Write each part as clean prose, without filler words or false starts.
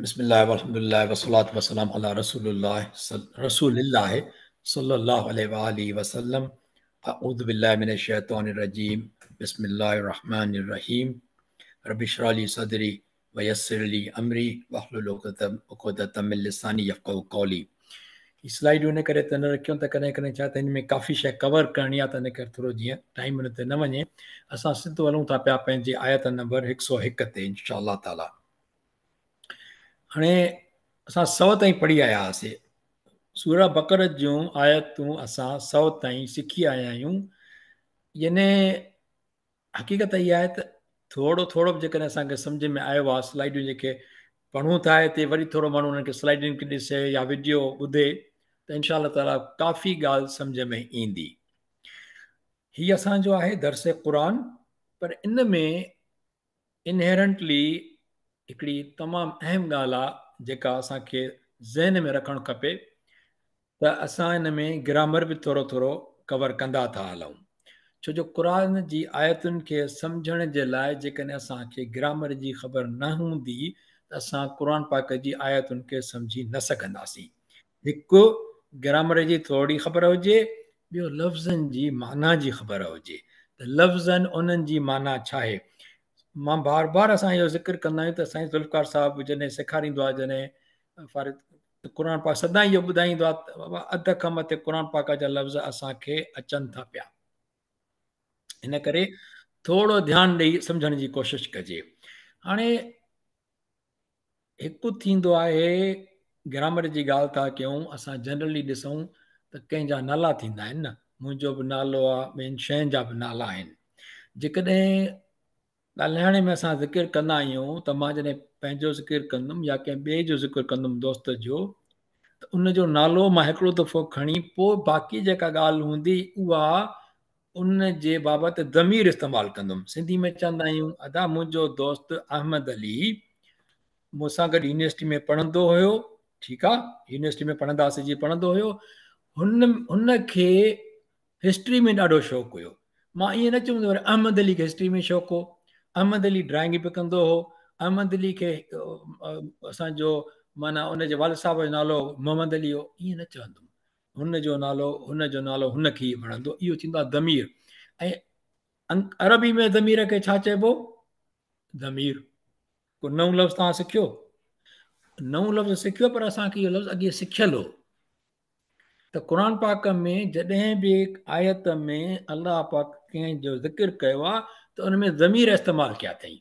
بسم الله والحمد لله والصلاة والسلام على رسول الله رسول الله صلى الله عليه وآله وسلم. اعوذ بالله من الشيطان الرجيم. بسم الله الرحمن الرحيم. رب اشرح لي صدري ويسر لي امري واحلل عقدة من لساني يفقهوا قولي. هي سلائيڊون ان ڪري ته نه رکيون ته ڪڏهن ڪڏهن ڇا ته هن ۾ ڪافي شيء ڪور ڪرڻي آهي ته ان ڪري ٿورو جيئن ٽائيم ان تي نه وڃي. اسان سڌو هلون ٿا پيا پنهنجي آيت نمبر 101 تي انشاء الله تعالي. هاڻي اسان 100 تائين پڙهي آيا هئاسي. سوره بقره جون آيتون اسان 100 تائين سکي آيا آهيون. يعني حقيقت اها آهي ته ٿورو ٿورو به جيڪڏهن اسان کي سمجهه ۾ آيو آهي، سلائيڊون جيڪي پڙهون ٿا هتي وري ٿورو ماڻهو انهن کي سلائيڊن کي ڏسي يا وڊيو ٻڌي ته انشاء الله تعالي ڪافي ڳالهه سمجهه ۾ ايندي. هي اسان جو آهي درس قرآن، پر ان ۾ انهيرنٽلي هڪڙي تمام اهم ڳالهه آ جيڪا اسان کي ذهن ۾ رکڻ کپي ته اسان ان ۾ گرامر به ٿورو ٿورو ڪور ڪندا ٿا هلون، ڇو جو قرآن جي آيتن کي سمجهڻ جي لاء جيڪڏهن اسان کي گرامر جي خبر نه هوندي ته اسان قرآن پاڪ جي آيتن کي سمجهي نه سگهنداسين. هڪ گرامر جي ٿورڙي خبر هجي، ٻيو لفظن جي معنيٰ جي خبر هجي ته لفظن انهن جي معنيٰ ڇا آهي. مان بار بار اسان اهو ذڪر ڪندا آهيون ته سائين ذوالفقار صاحب جڏهن سيکاريندو آهي، جڏهن فارغ قرآن پاڪ سدائين اهو ٻڌائيندو آهي ته بابا اڌ کان مٿي قرآن پاڪ جا لفظ اسان کي اچن ٿا پيا، ان ڪري ٿورو ڌيان ڏئي سمجهڻ جي ڪوشش ڪجي. هاڻي هڪ ٿيندو آهي گرامر جي ڳالهه ٿا ڪيون، اسان جنرلي ڏسون ته ڪنهن جا نالا ٿيندا آهن نه، منهنجو به نالو آهي، ٻين شين جا به نالا آهن. جيڪڏهن ڳالهائڻ ۾ اسان ذڪر ڪندا آهيون ته مان جڏهن پنهنجو ذڪر ڪندم يا ڪنهن ٻئي جو ذڪر ڪندم دوست جو، ته ان جو نالو مان هڪڙو دفعو کڻي پوء باقي جيڪا ڳالهه هوندي اها ان جي بابت ضمير استعمال ڪندم. سنڌي ۾ چوندا آهيون ادا منهنجو دوست احمد علي مون سان گڏ يونيورسٽي ۾ پڙهندو هيو، ٺيڪ آ، يونيورسٽي ۾ پڙهندا هئاسين جي پڙهندو هيو، هن کي هسٽري ۾ ڏاڍو شوق هيو. مان ائين نه چوندس وري احمد علي کي هسٽري ۾ شوق هو، احمد علي ڊرائنگ به ڪندو هو، احمد علي کي اسان جو معنيٰ ان جي والد صاحب جو نالو محمد علي هو، ائين نه چوندم. هن جو نالو، هن جو نالو هن کي ئي وڻندو. اهو ٿيندو آهي ضمير. ۽ عربي ۾ ضمير کي ڇا چئبو؟ ضمير. ڪو نئون لفظ توهان سکيو؟ نئون لفظ سکيو پر اسان کي اهو لفظ اڳي سکيل هو. ته قرآن پاڪ ۾ جڏهن به آيت ۾ الله پاڪ ڪنهن جو ذڪر ڪيو آهي ته ان ۾ ضمير استعمال ڪيا اٿئي.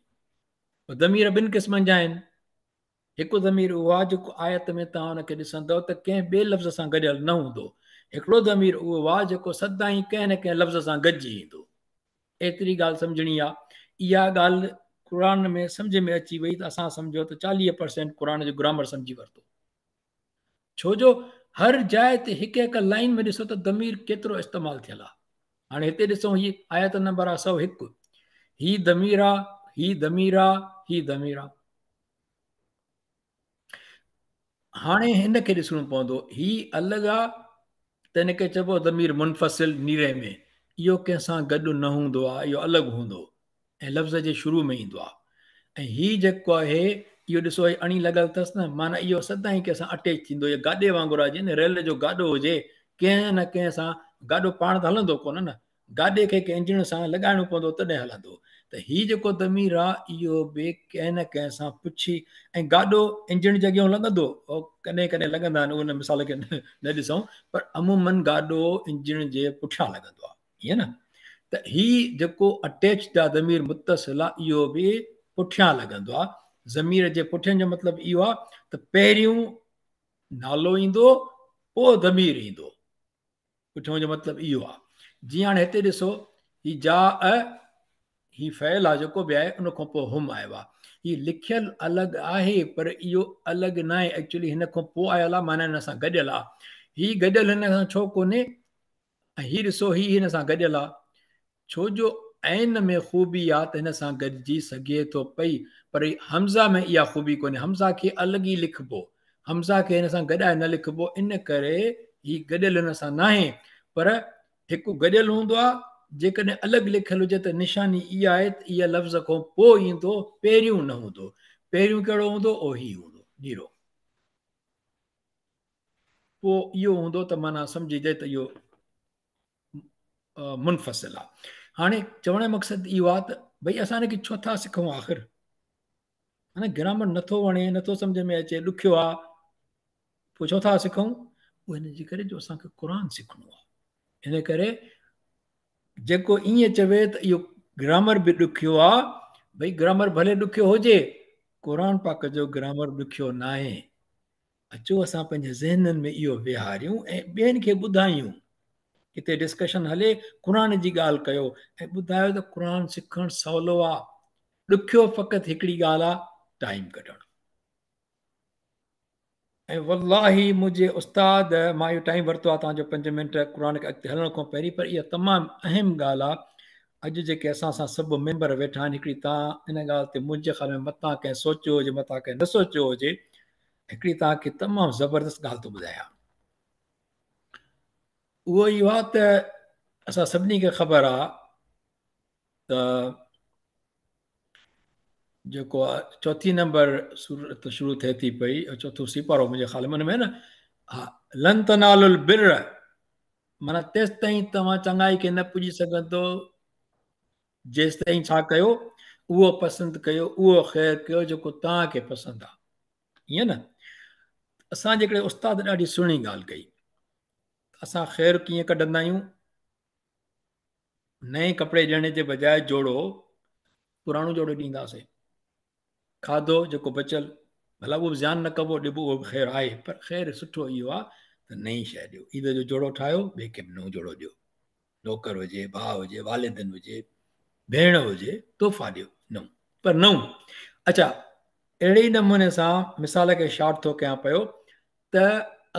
ضمير ٻن قسمن جا آهن. هڪ ضمير اهو آهي جيڪو آيت ۾ توهان ان کي ڏسندؤ ته ڪنهن ٻئي لفظ سان گڏيل نه هوندو. هڪڙو ضمير اهو آهي جيڪو سدائين ڪنهن نه ڪنهن لفظ سان گڏجي ايندو. ايتري ڳالهه سمجهڻي آهي. اها ڳالهه قرآن ۾ سمجهه ۾ اچي وئي ته اسان سمجهو ته 40% قرآن جو گرامر سمجهي ورتو. ڇو جو هر جاء تي هڪ هڪ لائين ۾ ڏسو ته ضمير ڪيترو استعمال ٿيل آهي. هاڻي هتي ڏسو هي آيت نمبر آهي 101. هي ضمير آهي، هي ضمير آهي، هي ضمير آهي. هاڻي هن کي ڏسڻو پوندو، هي الڳ آ ته هن کي چئبو ضمير منفصل نيري ۾، اهو ڪنهن سان گڏ نه هوندو آ، اهو الڳ هوندو ۽ لفظ جي شروع ۾ ايندو آ. ۽ هي جيڪو آهي اهو ڏسو هي اڻي لڳل اٿس نه، معنيٰ اهو سدائين ڪنهن سان اٽيچ ٿيندو، اهو گاڏي وانگر آ، جيئن ريل جو گاڏو هجي ڪنهن نه ڪنهن سان گاڏو پاڻ ته هلندو ڪونه نه، گاڏي کي ڪنهن انجڻ سان لڳائڻو پوندو تڏهن هلندو. ته هي جيڪو ضمير آ اهو به ڪنهن نه ڪنهن سان پڇي ۽ گاڏو انجڻ جي اڳيان لڳندو، ڪڏهن ڪڏهن لڳندا آهن ان مثال کي نه ڏسون، پر عموماً گاڏو انجڻ جي پٺيان لڳندو آ، ائين نه؟ ته هي جيڪو اٽيچڊ آ ضمير متصل آ اهو به پٺيان لڳندو آ. ضمير جي پٺيان جو مطلب اهو آ ته پهريون نالو ايندو پوء ضمير ايندو. پٺيون جو مطلب اهو آهي. جيئن هاڻي هتي ڏسو هي جاء هي فعل آهي جيڪو به آهي ان کان پوء هم آيو آهي. هي لکيل الڳ آهي پر اهو الڳ ناهي، ايڪچولي هن کان پوء آيل آهي معنيٰ هن سان گڏيل آهي. هي گڏيل هن سان ڇو ڪونهي ۽ هي ڏسو هي هن سان گڏيل آهي. ڇو جو عين ۾ خوبي آ ته هن سان گڏجي سگهي ٿو پئي پر همزه ۾ اها خوبي ڪونهي، همزه کي الڳ ئي لکبو، همزه کي هن سان گڏائي نه لکبو، ان ڪري هي گڏيل هن سان ناهي پر هڪ گڏيل هوندو آ، جيڪڏهن الڳ لکيل هجي ته نشاني اها آهي ته اها لفظ کان پوء ايندو، پهريون نه هوندو، پهريون ڪهڙو هوندو؟ اهو هي هوندو. نيرو. پوء اهو هوندو ته معنيٰ سمجهجي ته اهو منفصل آهي. هاڻي چوڻ جو مقصد اهو آهي ته ڀئي اسان هن کي ڇو ٿا سکون آخر؟ هاڻي گرامر نٿو وڻي، نٿو سمجهه ۾ اچي، ڏکيو آهي، پوء ڇو ٿا سکون؟ اهو هن جي ڪري جو اسان کي قرآن سکڻو آهي. ان ڪري جيڪو ائين چوي ته اهو گرامر به ڏکيو آ، ڀئي گرامر ڀلي ڏکيو هجي، قرآن پاڪ جو گرامر ڏکيو ناهي. اچو اسان پنهنجي ذهنن ۾ اهو ويهاريون ۽ ٻين کي ٻڌايون. ڪٿي ڊسڪشن هلي قرآن جي ڳالهه ڪيو ۽ ٻڌايو ته قرآن سکڻ سولو آ، ڏکيو فقط هڪڙي ڳالهه آ، ٽائيم ڪڍڻ. ۽ والله منهنجي استاد، مان اهو ٽائيم ورتو آهي توهان جو 5 منٽ قرآن کي اڳتي هلڻ کان پهرين، پر اها تمام اهم ڳالهه آهي. اڄ جيڪي اسان سان سڀ ميمبر ويٺا آهن، هڪڙي توهان ان ڳالهه تي منهنجي خيال ۾ متان ڪنهن سوچيو هجي متان ڪنهن نه سوچيو هجي، هڪڙي توهان کي تمام زبردست ڳالهه ٿو ٻڌايان. اهو اهو آهي ته اسان سڀني کي خبر آهي ته جيڪو چوٿين نمبر سورت شروع ٿئي ٿي پئي، چوٿون سيپارو منهنجي خيال ۾ ان ۾ نه، ها، لن تنالوا البر، معنيٰ تيستائين توهان چڱائي کي نه پڄي سگهندو جيستائين ڇا ڪيو، اهو پسند ڪيو، اهو خير ڪيو جيڪو توهان کي پسند آ. ائين نه؟ اسان جي هڪڙي استاد ڏاڍي سهڻي ڳالهه ڪئي، اسان خير ڪيئن ڪڍندا آهيون؟ نئين ڪپڙي ڏيڻ جي بجاء جوڙو پراڻو جوڙو ڏينداسين. کاڌو جيڪو بچيل ڀلا اهو به زيان نه ڪبو، ڏبو اهو به خير آهي، پر خير سٺو اهو آهي ته نئين شيء ڏيو. عيد جو جوڙو ٺاهيو، ٻئي کي به نئون جوڙو ڏيو. نوڪر هجي، ڀاء هجي، والدين هجي، ڀيڻ هجي، تحفا ڏيو نئون، پر نئون. اڇا اهڙي ئي نموني سان مثال کي شارٽ ٿو ڪيان پيو ته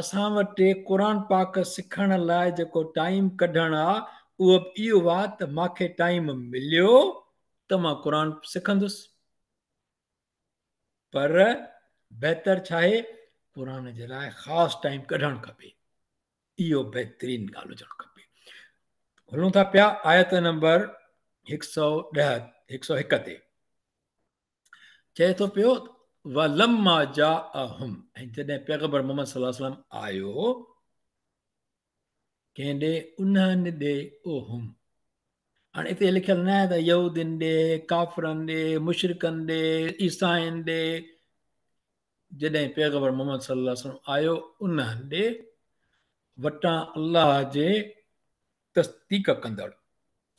اسان وٽ قرآن پاڪ سکڻ لاء جيڪو ٽائيم ڪڍڻ آ اهو به اهو آ ته مانکي ٽائيم مليو ته مان قرآن سکندس، پر بهتر ڇاهي قرآن جي لاء خاص ٽائيم ڪڍڻ کپي، اهو بهترين ڳالهه هجڻ کپي. هلون ٿا پيا آيت نمبر هڪ سؤ ڏهه، هڪ سؤ هڪ تي. چئي ٿو پيو ولما جاءهم، ۽ جڏهن پيغمبر محمد صلي الله عليه وسلم آيو ڪنهن ڏي، انهن ڏي، او هم. هاڻي اتي لکيل نه آهي ته يهودين ڏي، ڪافرن ڏي، مشرڪن ڏي، عيسائين ڏي. جڏهن پيغمبر محمد صلي الله عليه وسلم آيو انهن ڏي وٽان الله جي تصديق ڪندڙ،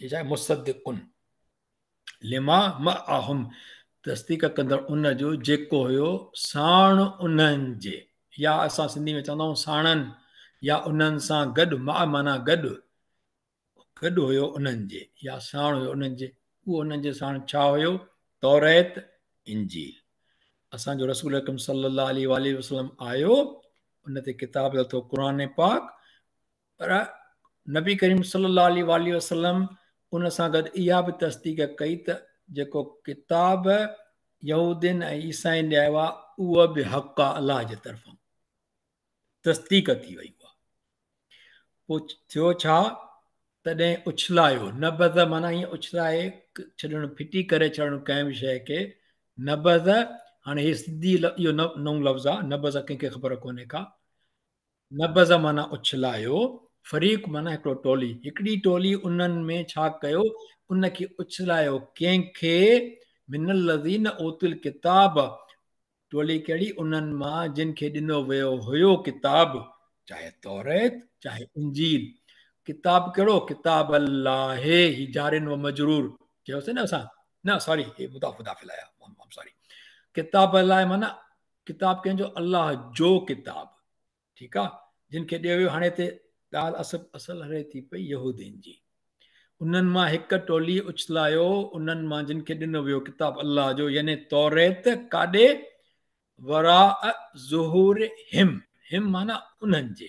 هي ڇا آهي؟ مصدقن لما معهم، تصديق ڪندڙ ان جو جيڪو هيو ساڻ انهن جي، يا اسان سنڌي ۾ چوندا آهيون ساڻن يا انهن سان گڏ، مع معنيٰ گڏ، گڏ هيو انهن جي يا ساڻ هيو انهن جي، اهو انهن جي ساڻ ڇا هيو؟ توريت، انجيل. اسان جو رسول اڪرم صلي الله عليه واٰله وسلم آيو، ان تي ڪتاب لٿو قرآن پاڪ، پر نبي ڪريم صلي الله عليه واٰله وسلم ان سان گڏ اها به تصديق ڪئي ته جيڪو ڪتاب يهودين ۽ عيسائين ڏي آيو آهي اهو به حق آهي الله جي طرفان، تصديق ٿي وئي اها. پوء ٿيو ڇا؟ تڏهن اڇلايو، نبذ معنيٰ ائين اڇلائي ڇڏڻ، ڦٽي ڪري ڇڏڻ ڪنهن به شيء کي، نبذ هاڻي هي سنڌي اهو نئون لفظ آهي نبذ ڪنهن کي خبر ڪونهي ڪا. نبذ معنيٰ اڇلايو، فريق معنيٰ هڪڙو ٽولي، هڪڙي ٽولي انهن ۾ ڇا ڪيو، ان کي اڇلايو، ڪنهن کي، من الذين اوتوا الڪتاب، ٽولي ڪهڙي، انهن مان جن کي ڏنو ويو هيو ڪتاب، چاهي توريت چاهي انجيل، ڪتاب ڪهڙو، ڪتاب الله، هي جار و مجرور چيوسين نه اسان، نه سوري هي مضاف مضاف اليه آهي، سوري، ڪتاب الله معنيٰ ڪتاب ڪنهن جو، الله جو ڪتاب، ٺيڪ آ، جن کي ڏيو ويو. هاڻي هتي ڳالهه اصل هلي ٿي پئي يهودين جي، انهن مان هڪ ٽولي اڇلايو انهن مان جن کي ڏنو ويو ڪتاب الله جو، يعني توريت، ڪاڏي، وراء ظهورهم، هم معنيٰ انهن جي،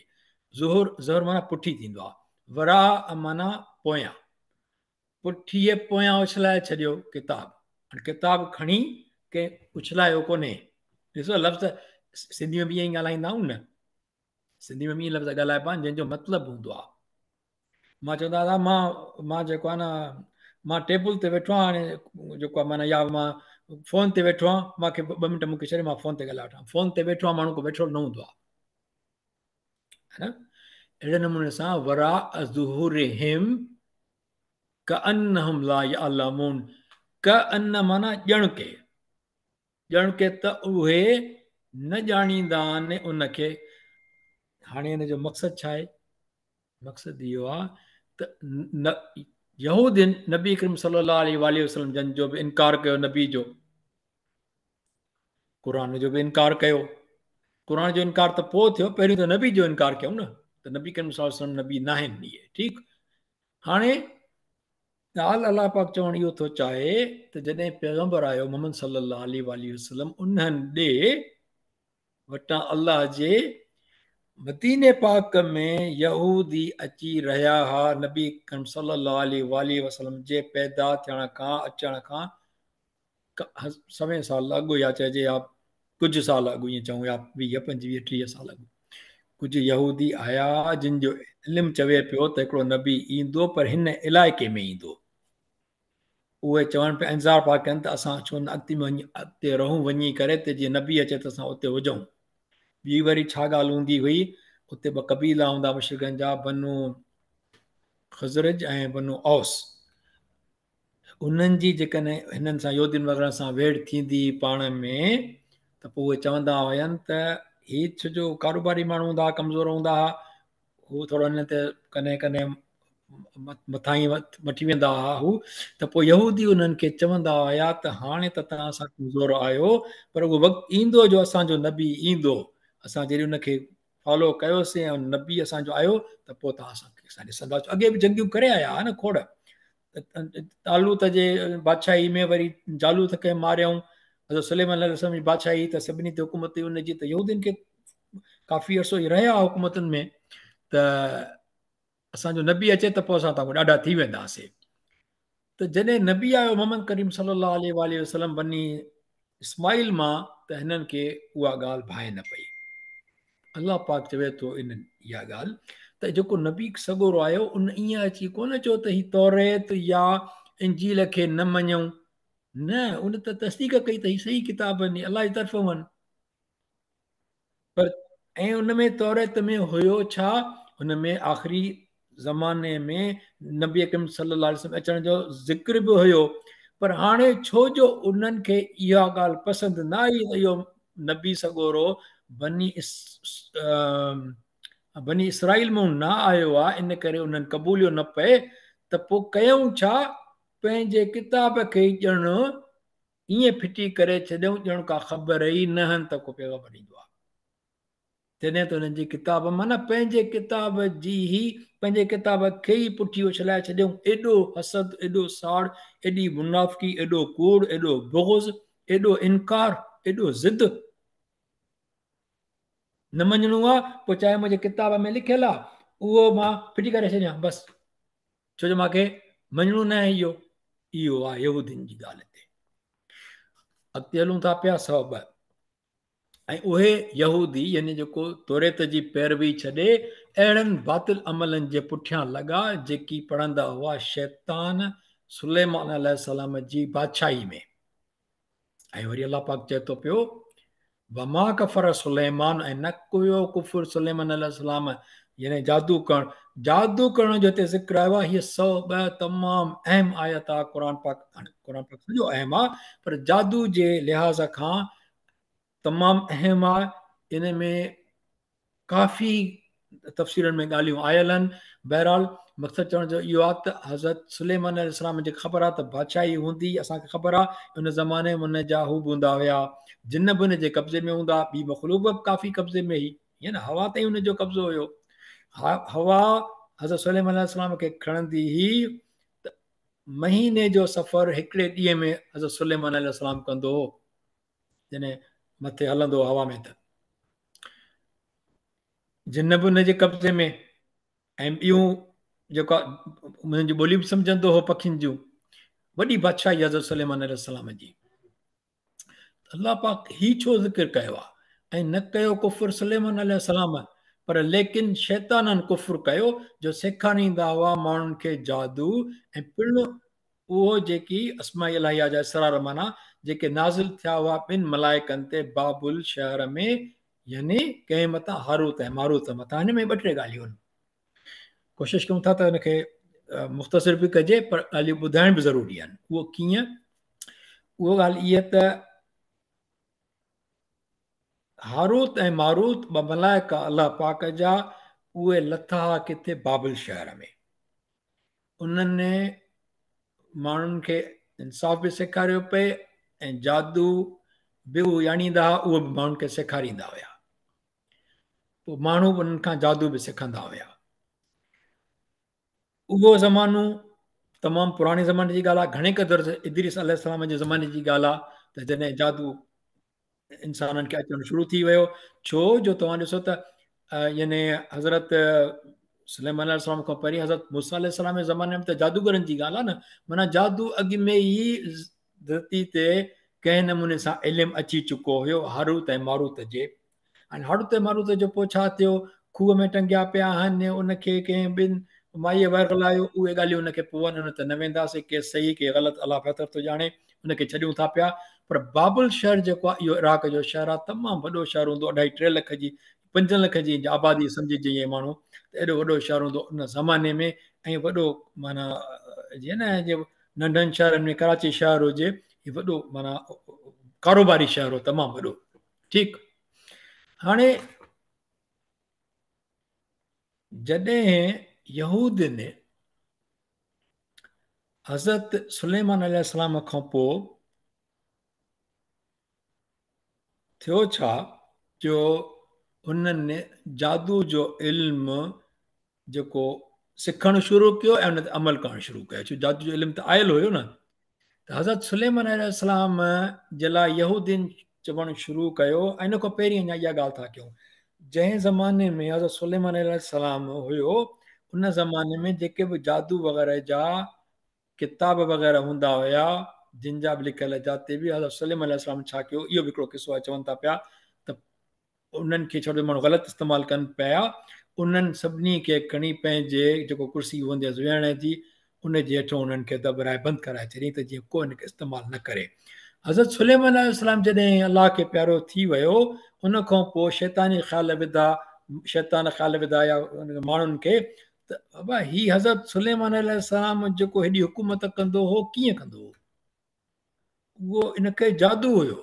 ظهور، ظهر معنيٰ پٺي ٿيندو آ، وراء معنيٰ پويان، پٺيء پويان اڇلائي ڇڏيو ڪتاب. هاڻي ڪتاب کڻي ڪنهن اڇلايو ڪونهي. ڏسو لفظ سنڌي ۾ به ائين ئي ڳالهائيندا آهيون نه، سنڌي ۾ به ائين لفظ ڳالهائبا آهن جنهن جو مطلب هوندو آهي. مان چوندو آهيان مان جيڪو آهي نه مان ٽيبل تي ويٺو آهيان هاڻي جيڪو آهي معنيٰ يا مان فون تي ويٺو آهيان، مان کي ٻه منٽ مون کي ڇڏي مان فون تي ڳالهائي وٺان. فون تي ويٺو آهي ماڻهو ڪو ويٺو نه هوندو آهي، ها نه؟ اهڙي نموني سان وراء ظهورهم ڪأنهم لا يعلمون، ڪأن معنيٰ ڄڻ ڪي، ڄڻ ڪي ته اهي نه ڄاڻيندا آهن ان کي. هاڻي ان جو مقصد ڇا آهي؟ مقصد اهو آهي ته يهودين نبي ڪريم صلي الله عليه واٰله وسلم جن جو به انڪار ڪيو، نبي جو، قرآن جو به انڪار ڪيو. قرآن جو انڪار ته پوء ٿيو، پهريون ته نبي جو انڪار ڪيو نه، ته نبي ڪريم صلي الله عليه وسلم نبي ناهن اهي. ٺيڪ، هاڻي ڳالهه الله پاڪ چوڻ اهو ٿو چاهي ته جڏهن پيغمبر آيو محمد صلي الله عليه واٰله وسلم انهن ڏي وٽان الله جي مديني پاڪ ۾ يهودي اچي رهيا ها، نبي اڪرم صلي الله عليه واٰله وسلم جي پيدا ٿيڻ کان اچڻ کان سوين سال اڳ يا چئجي يا ڪجهه سال اڳ ائين چئون يا 20 25 30 سال اڳ ڪجهه يهودي آيا جن جو علم چوي پيو ته هڪڙو نبي ايندو پر هن علائقي ۾ ايندو. اهي چون پيا انتظار پيا ڪن ته اسان ڇو نه اڳتي ۾ اڳتي رهون وڃي ڪري ته جيئن نبي اچي ته اسان اتي هجون. ٻي وري ڇا ڳالهه هوندي هئي، اتي ٻه قبيلا هوندا مشرڪن جا، بنو خزرج ۽ بنو اوس. انهن جي جيڪڏهن هنن سان يهودين وغيره سان ويڙهه ٿيندي هئي پاڻ ۾ ته پوء اهي چوندا هين ته هي ڇو جو ڪاروباري ماڻهو هوندا هئا، ڪمزور هوندا هئا، هو ٿورو هنن تي ڪڏهن ڪڏهن مٿان ئي وٺي ويندا هئا هو ته پوء يهودي انهن کي چوندا هيا ته هاڻي ته توهان سان ڪمزور آهيو پر اهو وقت ايندو جو اسان جو نبي ايندو، اسان جڏهن ان کي فالو ڪيوسين ۽ نبي اسان جو آيو ته پوء توهان اسان کي اسان ڏسندا. اڳي به جنگيون ڪري آيا هئا نه کوڙ، طالوت جي بادشاهي ۾ وري جالوت کي ماريائون، حضرت سليمان عليه السلام جي بادشاهي ته سڀني تي حڪومت هئي ان جي، ته يهودين کي ڪافي عرصو رهيا حڪومتن ۾ ته اسان جو نبي اچي ته پوء اسان توهان کان ڏاڍا ٿي وينداسين. ته جڏهن نبي آيو محمد ڪريم صلي الله عليه واٰله وسلم بني اسماعيل مان ته هنن کي اها ڳالهه ڀانء نه پئي. الله پاڪ چوي ٿو انهن اها ڳالهه ته جيڪو نبي سڳورو آيو ان ائين اچي ڪونه چيو ته هي توريت يا انجيل کي نه مڃون، نه، ان ته تصديق ڪئي ته هي صحيح ڪتاب آهن، الله جي طرفون آهن. پر ۽ ان ۾ توريت ۾ هيو ڇا؟ ان ۾ آخري زماني ۾ نبي اڪرم صلي الله عليه وسلم اچڻ جو ذڪر به هيو، پر هاڻي ڇو جو انهن کي اها ڳالهه پسند نه آئي ته اهو نبي سڳورو بني بني اسرائيل مان نه آيو آهي، ان ڪري انهن قبوليو نه پئي ته پوء ڪيائون ڇا؟ پنهنجي ڪتاب کي ڄڻ ائين ڦٽي ڪري ڇڏيائون ڄڻ ڪا خبر ئي نه هن ته ڪو پيغمبر ايندو آهي. جڏهن ته انهن جي ڪتاب معنيٰ پنهنجي ڪتاب جي ئي پنهنجي ڪتاب کي ئي پٺي اڇلائي ڇڏيائون. ايڏو حسد، ايڏو ساڙ، ايڏي منافقي، ايڏو ڪوڙ، ايڏو بغض، ايڏو انڪار، ايڏو ضد. نه مڃڻو آ پوء چاهي منهنجي ڪتاب ۾ لکيل آ اهو مان ڦٽي ڪري ڇڏيان بس. ڇو جو مان کي مڃڻو نه آهي اهو. اهو آهي يهودين جي ڳالهه تي. اڳتي هلون ٿا پيا 102. ۽ اهي يهودي يعني جيڪو توريت جي پيروي ڇڏي اهڙن باطل عملن جي پٺيان لڳا جيڪي پڙهندا هئا شيطان سليمان عليه السلام جي بادشاهي ۾. ۽ وري الله پاڪ چئي ٿو پيو وما ڪفر سليمان ۽ نه ڪيو ڪفر سليمان عليه السلام يعني جادو ڪرڻ، جادو ڪرڻ جو هتي ذڪر آيو آهي. هي 102 تمام اهم آيت آهي قرآن پاڪ، هاڻي قرآن پاڪ سڄو اهم آهي پر جادو جي لحاظ کان تمام اهم آهي. ان ۾ ڪافي تفسيرن ۾ ڳالهيون آيل آهن. بهرحال مقصد چوڻ جو اهو آهي ته حضرت سليمان عليه السلام جي خبر آهي ته بادشاهي هوندي، اسان کي خبر آهي ان زماني ۾ ان جا هو به هوندا هيا، جن به ان جي قبضي ۾ هوندا، ٻي مخلوق به ڪافي قبضي ۾ هئي، يعني هوا تائين ان جو قبضو هيو. هوا حضرت سليمان عليه السلام کي کڻندي هئي ته مهيني جو سفر هڪڙي ڏينهن ۾ حضرت سليمان عليه السلام ڪندو هو، جڏهن مٿي هلندو هو هوا ۾ ته جن به ان جي قبضي ۾ ۽ ٻيون جيڪا انهن جي ٻولي به سمجهندو هو پکين جون. وڏي بادشاهي حضرت سليمان عليه السلام جي. الله پاڪ هي ڇو ذڪر ڪيو آهي؟ ۽ نه ڪيو ڪفر سليمان عليه السلام پر ليڪن شيطانن ڪفر ڪيو جو سيکاريندا هئا ماڻهن کي جادو ۽ پڻ اهو جيڪي اسماء الاهيه جا اسرار معنيٰ جيڪي نازل ٿيا هئا ٻن ملائڪن تي بابل شهر ۾ يعني ڪنهن مٿان هاروت ۽ ماروت مٿان. هن ۾ ٻه ٽي ڳالهيون آهن، ڪوشش ڪيون ٿا ته ان کي مختصر به ڪجي پر ڳالهيون ٻڌائڻ به ضروري آهن. اهو ڪيئن؟ اهو ڳالهه اها ته هاروت ۽ ماروت ٻه ملائڪ الله پاڪ جا اهي لٿا ها ڪٿي؟ بابل شهر ۾. انهن ماڻهن کي انصاف به سيکاريو پئي ۽ جادو به اهي ڄاڻيندا هئا، اهو به ماڻهن کي سيکاريندا هيا. پوء ماڻهو به انهن کان جادو به سکندا هيا. اهو زمانو تمام پراڻي زماني جي ڳالهه آهي، گهڻي قدر ادريس عليه السلام جي زماني جي ڳالهه آهي ته جڏهن جادو انسانن کي اچڻ شروع ٿي ويو. ڇو جو توهان ڏسو ته يعني حضرت سليمان عليه السلام کان پهرين حضرت موسيٰ عليه السلام جي زماني ۾ ته جادوگرن جي ڳالهه آهي نه، معنيٰ جادو اڳ ۾ ئي ڌرتي تي ڪنهن نموني سان علم اچي چڪو هيو هاروت ۽ ماروت جي. هاڻي هاروت ۽ ماروت جو پوء ڇا ٿيو؟ کوهه ۾ ٽنگيا پيا آهن، ان کي ڪنهن ٻن مائيء ورغلايو، اهي ڳالهيون ان کي پون، ان تي نه وينداسين، ڪي صحيح ڪي غلط الله بهتر ٿو ڄاڻي، ان کي ڇڏيون ٿا پيا. پر بابل شهر جيڪو آهي اهو عراق جو شهر آهي، تمام وڏو شهر هوندو، اڍائي ٽي لک جي پنجن لکن جي آبادي سمجهجي ائين ماڻهو ته ايڏو وڏو شهر هوندو ان زماني ۾، ۽ وڏو معنيٰ جيئن نه جيئن ننڍن شهرن ۾ ڪراچي شهر هجي، هي وڏو معنيٰ ڪاروباري شهر هو تمام وڏو. ٺيڪ، هاڻي جڏهن يهودين حضرت سليمان عليه السلام کان پوء ٿيو ڇا جو انهن جادو جو علم جيڪو سکڻ شروع ڪيو ۽ ان تي عمل ڪرڻ شروع ڪيو، ڇو جادو جو علم ته آيل هيو نه. ته حضرت سليمان عليه السلام جي لاء يهودين چوڻ شروع ڪيو. ۽ ان کان پهرين اڃا اها ڳالهه ٿا ڪيون، جنهن زماني ۾ حضرت سليمان عليه السلام هيو ان زماني ۾ جيڪي به جادو وغيره جا ڪتاب وغيره هوندا هيا، جن جا به لکيل جاتي به حضرت سليمان عليه السلام ڇا ڪيو، اهو به هڪڙو قصو آهي. چون ٿا پيا ته انهن کي ڇو جو ماڻهو غلط استعمال ڪن پيا، انهن سڀني کي کڻي پنهنجي جيڪو ڪرسي هوندي هيس ويهڻ جي، ان جي هيٺون انهن کي دٻرائي بند ڪرائي ڇڏيائين ته جيئن ڪو ان کي استعمال نه ڪري. حضرت سليمان عليه السلام جڏهن الله کي پيارو ٿي ويو، ان کان پوء شيطاني خيال وڌا، شيطان خيال وڌا يا ماڻهن کي ته بابا هي حضرت سليمان عليه السلام جيڪو هيڏي حڪومت ڪندو هو ڪيئن ڪندو هو؟ اهو ان کي جادو هيو.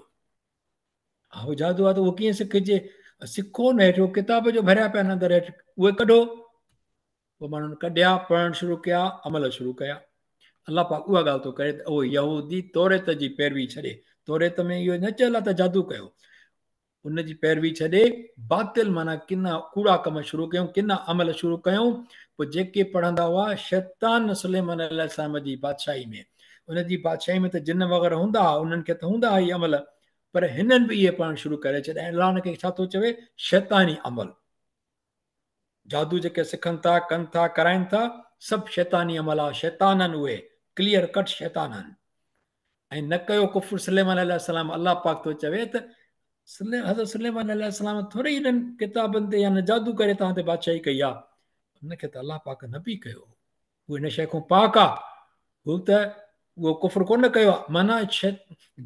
اهو جادو آهي ته اهو ڪيئن سکجي؟ سکو نه، هيٺ ڪتاب جو ڀريا پيا آهن اندر هيٺ، اهي ڪڍو. پوء ماڻهن ڪڍيا، پڙهڻ شروع ڪيا، عمل شروع ڪيا. الله پاڪ اها ڳالهه ٿو ڪري ته اهو يهودي توريت جي پيروي ڇڏي، توريت ۾ اهو نه چيل آهي ته جادو ڪيو، ان جي پيروي ڇڏي باطل معنيٰ ڪنا ڪوڙا ڪم شروع ڪيون، ڪنا عمل شروع ڪيون. پوء جيڪي پڙهندا هئا شيطان سليمان عليه السلام جي بادشاهي ۾، ان جي بادشاهي ۾ ته جن وغيره هوندا هئا، انهن کي ته هوندا هئا اهي عمل، پر هنن به اهي پڙهڻ شروع ڪري ڇڏيا. ۽ الله ان کي ڇا ٿو چوي؟ شيطاني عمل. جادو جيڪي سکن ٿا، ڪن ٿا، ڪرائن ٿا، سڀ شيطاني عمل آ، شيطانن اهي، ڪليئر ڪٽ شيطانن. ۽ نه ڪيو ڪفر سليمان عليه السلام. الله پاڪ ٿو چوي ته حضرت سليمان عليه السلام ٿوري ئي انهن ڪتابن تي يا جادو ڪري توهان تي بادشاهي ڪئي آ، ان کي ته الله پاڪ نبي ڪيو، هو ان شيء کان پاڪ آ، هو ته اهو ڪفر ڪونه ڪيو آ. معنيٰ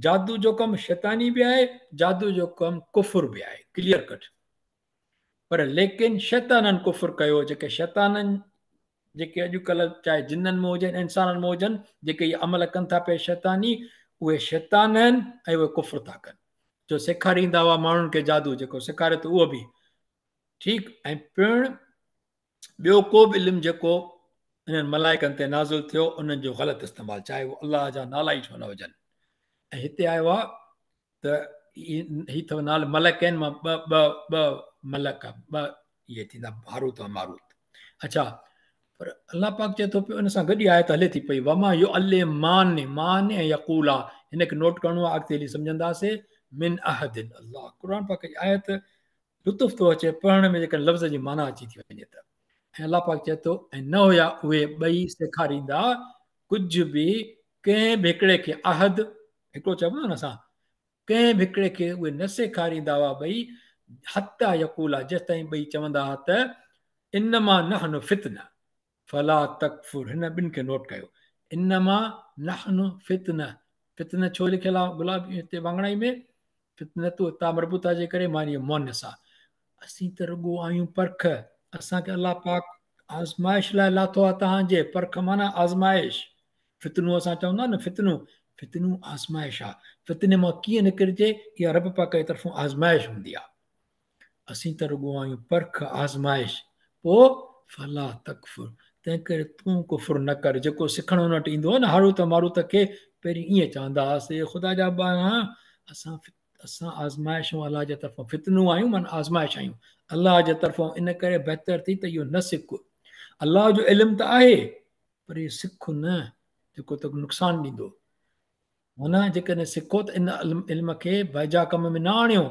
جادو جو ڪم شيطاني به آهي، جادو جو ڪم ڪفر به آهي، ڪليئر ڪٽ. پر ليڪن شيطانن ڪفر ڪيو، جيڪي شيطانن جيڪي اڄڪلهه چاهي جنن ۾ هجن انسانن ۾ هجن، جيڪي اهي عمل ڪن ٿا پيا شيطاني، اهي شيطان آهن ۽ اهي ڪفر ٿا ڪن. جو سيکاريندا هئا ماڻهن کي جادو، جيڪو سيکاري ٿو اهو به ٺيڪ، ۽ پڻ ٻيو ڪو به علم جيڪو انهن ملائڪن تي نازل ٿيو انهن جو غلط استعمال، چاهي اهو الله جا نالا ئي ڇو نه هجن. ۽ هتي آيو آهي ته هي اٿو نال ملڪين مان ٻه ٻه ٻه ملڪ ٻه اهي ٿيندا هاروت ۽ ماروت. اڇا پر الله پاڪ چئي ٿو پيو ان سان گڏ ئي آيت هلي ٿي پئي وما يعلمان مان ۽ يقولا، هن کي نوٽ ڪرڻو آهي، اڳتي هلي سمجهنداسي. من احد الله، قرآن پاڪ جي آيت لطف ٿو اچي پڙهڻ ۾ جيڪڏهن لفظ جي معنيٰ اچي ٿي وڃي ته. ۽ الله پاڪ چئي ٿو ۽ نه هيا اهي ٻئي سيکاريندا ڪجهه به ڪنهن به هڪڙي کي، احد هڪڙو چئبو آهي نه اسان، ڪنهن به هڪڙي کي اهي نه سيکاريندا هئا ٻئي، حتيٰ يقولا جيستائين ٻئي چوندا هئا ته انما نحن فتنه فلا تڪفر. هن ٻن کي نوٽ ڪيو، انما نحن فتنه، فتنه ڇو لکيل آ گلابي هتي واڱڻائي ۾؟ فتنة تاء مربوطه جي ڪري معني مؤنث آ. اسين ته رڳو آهيون پرک، اسان کي الله پاڪ آزمائش لاء لاٿو آ توهان جي، پرک معنيٰ آزمائش. فتنو اسان چوندا نه فتنو، فتنو آزمائش آ. فتني مان ڪيئن نڪرجي اها رب پاڪ جي طرفون آزمائش هوندي آ. اسين ته رڳو آهيون پرک، آزمائش، پوء فلا تڪفر، تنهنڪري تون ڪفر نه ڪر. جيڪو سکڻ ان وٽ ايندو هو نه هاروت ماروت کي، پهرين ائين چوندا هئاسي، خدا جا ٻانها اسان اسان آزمائش آهيون الله جي طرفان، فتنو آهيون معنيٰ آزمائش آهيون الله جي طرفان، ان ڪري بهتر ٿي ته اهو نه سک. الله جو علم ته آهي پر اهو سک نه جيڪو توکي نقصان ڏيندو. معنيٰ جيڪڏهن سکو ته ان علم کي بيجا ڪم ۾ نه آڻيو،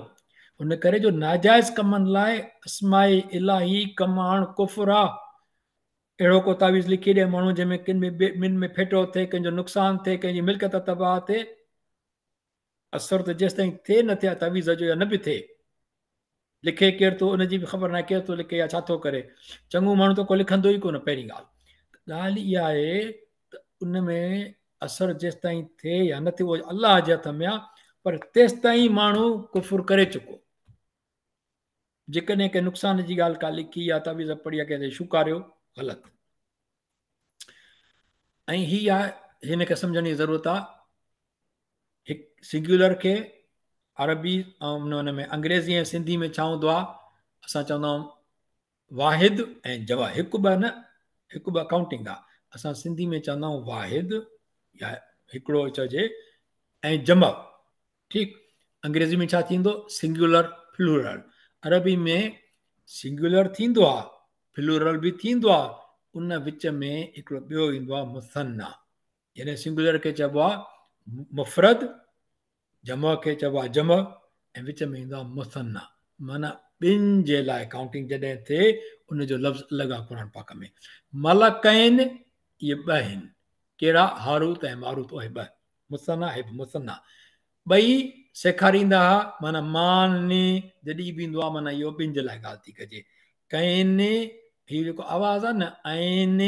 ان ڪري جو ناجائز ڪمن لاء اسماء الاهي ڪم آڻڻ ڪفر آ. اهڙو ڪو تعويذ لکي ڏي ماڻهو جنهن ۾ ڪن ۾ ٻن ۾ ڦيٽو ٿئي، ڪنهن جو نقصان ٿئي، ڪنهن جي ملڪيت تباهه ٿئي، اثر ته جيستائين ٿئي نه ٿئي تعويذ جو يا نه به ٿئي. لکي ڪير ٿو ان جي به خبر ناهي ڪير ٿو لکي يا ڇا ٿو ڪري. چڱو ماڻهو ته ڪو لکندو ئي ڪونه پهرين ڳالهه. ڳالهه اها آهي ته ان ۾ اثر جيستائين ٿئي يا نه ٿئي اهو الله جي هٿ ۾ آهي پر تيستائين ماڻهو ڪفر ڪري چڪو. جيڪڏهن ڪنهن نقصان جي ڳالهه ڪا لکي يا تعويذ پڙهي يا ڪنهن تي شوڪاريو غلط. ۽ هي آهي هن کي سمجهڻ جي ضرورت آهي. هڪ سنگيولر کي عربي ۽ ان ۾ انگريزي ۽ سنڌي ۾ ڇا هوندو آهي اسان چوندا آهيون واحد ۽ جمع هڪ ٻه نه هڪ ٻه ڪائونٽنگ آهي اسان سنڌي ۾ چوندا آهيون واحد يا هڪڙو چئجي ۽ جمع ٺيڪ انگريزي ۾ ڇا ٿيندو سنگيولر پلورل عربي ۾ سنگيولر ٿيندو آهي پلورل به ٿيندو آهي ان وچ ۾ هڪڙو ٻيو ايندو آهي مثنيٰ يعني سنگولر کي چئبو آهي مفرد، جمع کي چئبو آهي جمع ۽ وچ ۾ ايندو آهي مثنيٰ معنيٰ ٻن جي لاء ڪائونٽنگ جڏهن ٿئي ان جو لفظ الڳ آهي قرآن پاڪ ۾ ملڪين اهي ٻه آهن ڪهڙا هاروت ۽ ماروت اهي ٻه مثنيٰ هي به مثنيٰ ٻئي سيکاريندا ها معنيٰ مان ني جڏهن به ايندو آهي معنيٰ اهو ٻن جي لاء ڳالهه ٿي ڪجي ڪين هي جيڪو آواز آهي نه عين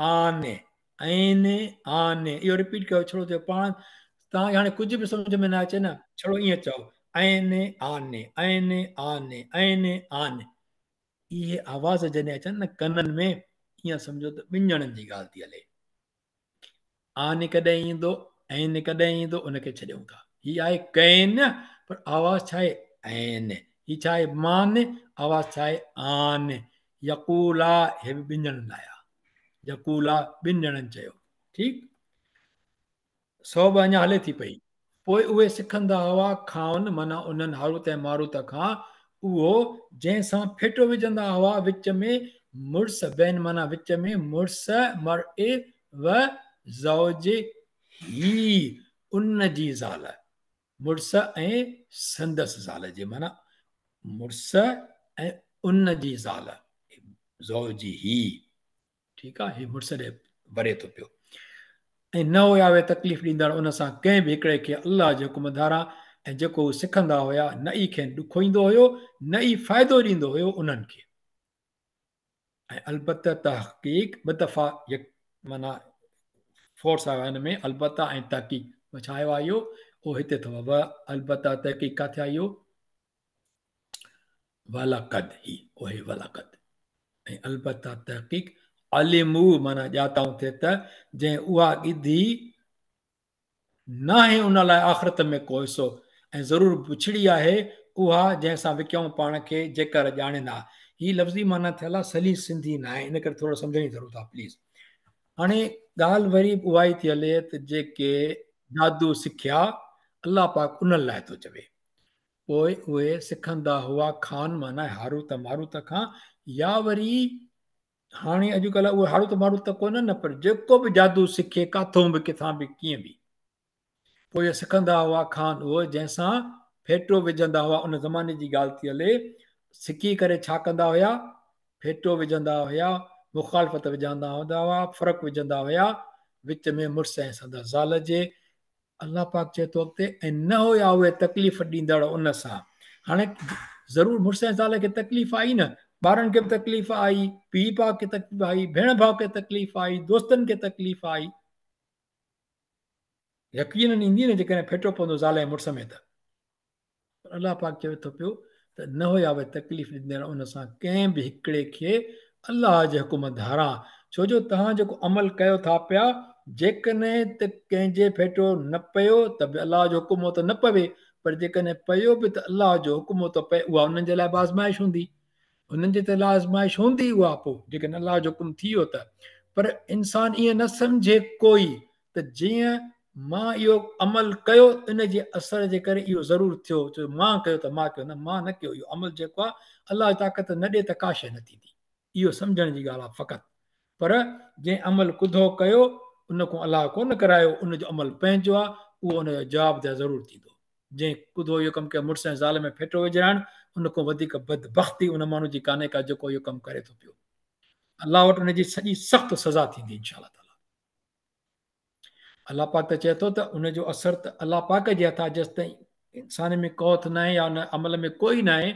آن، عين، آن، اهو رپيٽ ڪيو ڇڙو چئو پاڻ توهان کي هاڻي ڪجهه به سمجهه ۾ نه اچي نه ڇڙو ائين چئو عين، آن، عين، آن، عين، آن. اهي آواز جڏهن اچن نه ڪنن ۾ ائين سمجهو ته ٻن ڄڻن جي ڳالهه ٿي هلي. آن ڪڏهن ايندو عين ڪڏهن ايندو ان کي ڇڏيون ٿا. هي آهي ڪين پر آواز ڇا آهي عين. هي ڇا آهي مان آواز ڇا آهي آن. يقولا هي به ٻن ڄڻن لاء آ. يقولا ٻن ڄڻن چيو. ٺيڪ. سو به اڃا هلي ٿي پئي. پوء اهي سکندا هئا کانئن معنيٰ انهن هاروت ۽ ماروت کان اهو جنهن سان ڦيٽو وجهندا هئا وچ ۾ مڙس بين معنيٰ وچ ۾ مڙس مرء و زوجه ان جي زال مڙس ۽ سندس زال جي معنيٰ مڙس ۽ ان جي زال زوجه ٺيڪ آ هي مڙس ڏي وري ٿو پيو ۽ نه هيا اهي تڪليف ڏيندڙ ان سان ڪنهن به هڪڙي کي الله جي حڪم ڌاران ۽ جيڪو هو سکندا هيا نه ئي کين ڏکوئيندو هيو نه ئي فائدو ڏيندو هيو انهن کي ۽ البته تحقيق ٻه دفعا يڪ معنيٰ فورس آيو آهي هن ۾ البته ۽ تحقيق ڇا آيو آهي اهو اهو هتي اٿو و البته تحقيق ڪاٿي آيو ولقد هي اهي ولقد ۽ البته تحقيق علموا معنيٰ ڄاتائون ٿي ته جنهن اها ڳڌي ناهي ان لاء آخرت ۾ ڪو حصو ۽ ضرور بڇڙي آهي اها جنهن سان وڪيائون پاڻ کي جيڪر ڄاڻين ها. هي لفظي معنيٰ ٿيل آهي سليس سنڌي ناهي ان ڪري ٿورو سمجهڻ جي ضرورت آهي پليز. هاڻي ڳالهه وري به اها ئي ٿي هلي ته جيڪي جادو سکيا الله پاڪ انهن لاء ٿو چوي. پوء اهي سکندا هئا کان معنيٰ هاروت ماروت کان يا وري هاڻي اڄڪلهه اهي هاروت ماروت ته ڪونهن نه پر جيڪو به جادو سکي ڪاٿون به ڪٿان به ڪيئن به پوء اهي سکندا هئا کان اهو جنهن سان ڦيٽو وجهندا هئا ان زماني جي ڳالهه ٿي هلي سکي ڪري ڇا ڪندا هيا ڦيٽو وجهندا هيا مخالفت وجهندا هوندا هئا فرق وجهندا هيا وچ ۾ مڙس ۽ سندس زال جي الله پاڪ چئي ٿو اڳتي ۽ نه هيا اهي تڪليف ڏيندڙ ان سان. هاڻي ضرور مڙس ۽ زال کي تڪليف آئي نه ٻارن کي به تڪليف آئي، پيء ڀاء کي تڪليف آئي، ڀيڻ ڀاء کي تڪليف آئي، دوستن کي تڪليف آئي. يقينن ايندي نه جيڪڏهن ڦيٽو پوندو زال ۽ مڙس ۾ ته. پر الله پاڪ چوي ٿو پيو ته نه هيا اهي تڪليف ڏيندڙ ان سان ڪنهن به هڪڙي کي الله جي حڪم ڌاران، ڇو جو توهان جيڪو عمل ڪيو ٿا پيا، جيڪڏهن ته ڪنهن جي ڦيٽو نه پيو ته به الله جو حڪم هو ته نه پوي، پر جيڪڏهن پيو به ته الله جو حڪم هو ته پئي، اها انهن جي لاء به آزمائش هوندي، انهن جي ته لاء آزمائش هوندي اها پوء جيڪڏهن الله جو حڪم ٿي ويو ته. پر انسان ائين نه سمجهي ڪوئي ته جيئن مان اهو عمل ڪيو ان جي اثر جي ڪري اهو ضرور ٿيو، ڇو مان ڪيو ته مان ڪيو، نه مان نه ڪيو، اهو عمل جيڪو آهي الله جي طاقت نه ڏي ته ڪا شيء نه ٿيندي، اهو سمجهڻ جي ڳالهه آهي فقط. پر جنهن عمل ڪڌو ڪيو ان کان الله ڪونه ڪرايو، ان جو عمل پنهنجو آهي، اهو ان جو جوابده ضرور ٿيندو. جنهن ڪڌو اهو ڪم ڪيو مڙس ۽ زال ۾ ڦيٽو وجهرائڻ، ان کان وڌيڪ بدبختي ان ماڻهو جي ڪانهي ڪا جيڪو اهو ڪم ڪري ٿو پيو. الله وٽ ان جي سڄي سخت سزا ٿيندي انشاء الله تعالي. الله پاڪ ته چئي ٿو ته ان جو اثر ته الله پاڪ جي هٿ آهي، جيستائين انسان ۾ قوت ناهي يا ان عمل ۾ ڪوئي ناهي،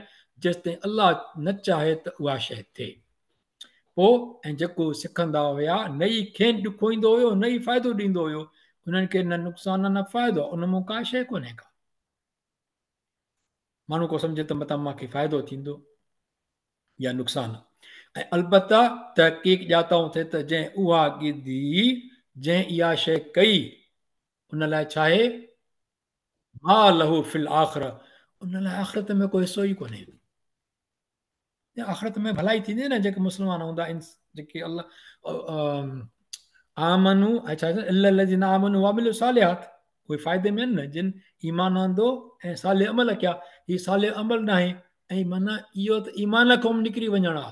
جيستائين الله نه چاهي ته اها شيء ٿئي. پوء ۽ جيڪو سکندا هيا نه ئي کين ڏکوئيندو هيو نه ئي فائدو ڏيندو هيو، انهن کي نه نقصان نه فائدو، ان مان ڪا شيء ڪونهي ڪا. ماڻهو ڪو سمجهي ته متان مان کي فائدو ٿيندو يا نقصان. ۽ البته تحقيق ڄاتائون ٿي ته جنهن اها ڳڌي، جنهن اها شيء ڪئي، ان لاء ڇا آهي؟ ما له في الاخره، ان لاء آخرت ۾ ڪو حصو ئي ڪونهي. يا آخرت ۾ ڀلائي ٿيندي نه جيڪي مسلمان هوندا جيڪي الله آمنو ۽ ڇا الا الذين آمنوا وعملوا الصالحات، اهي فائدي ۾ آهن نه جن ايمان آندو ۽ صالح عمل ڪيا. هي صالح عمل ناهي ۽ معنيٰ اهو ته ايمان کان نڪري وڃڻ آ.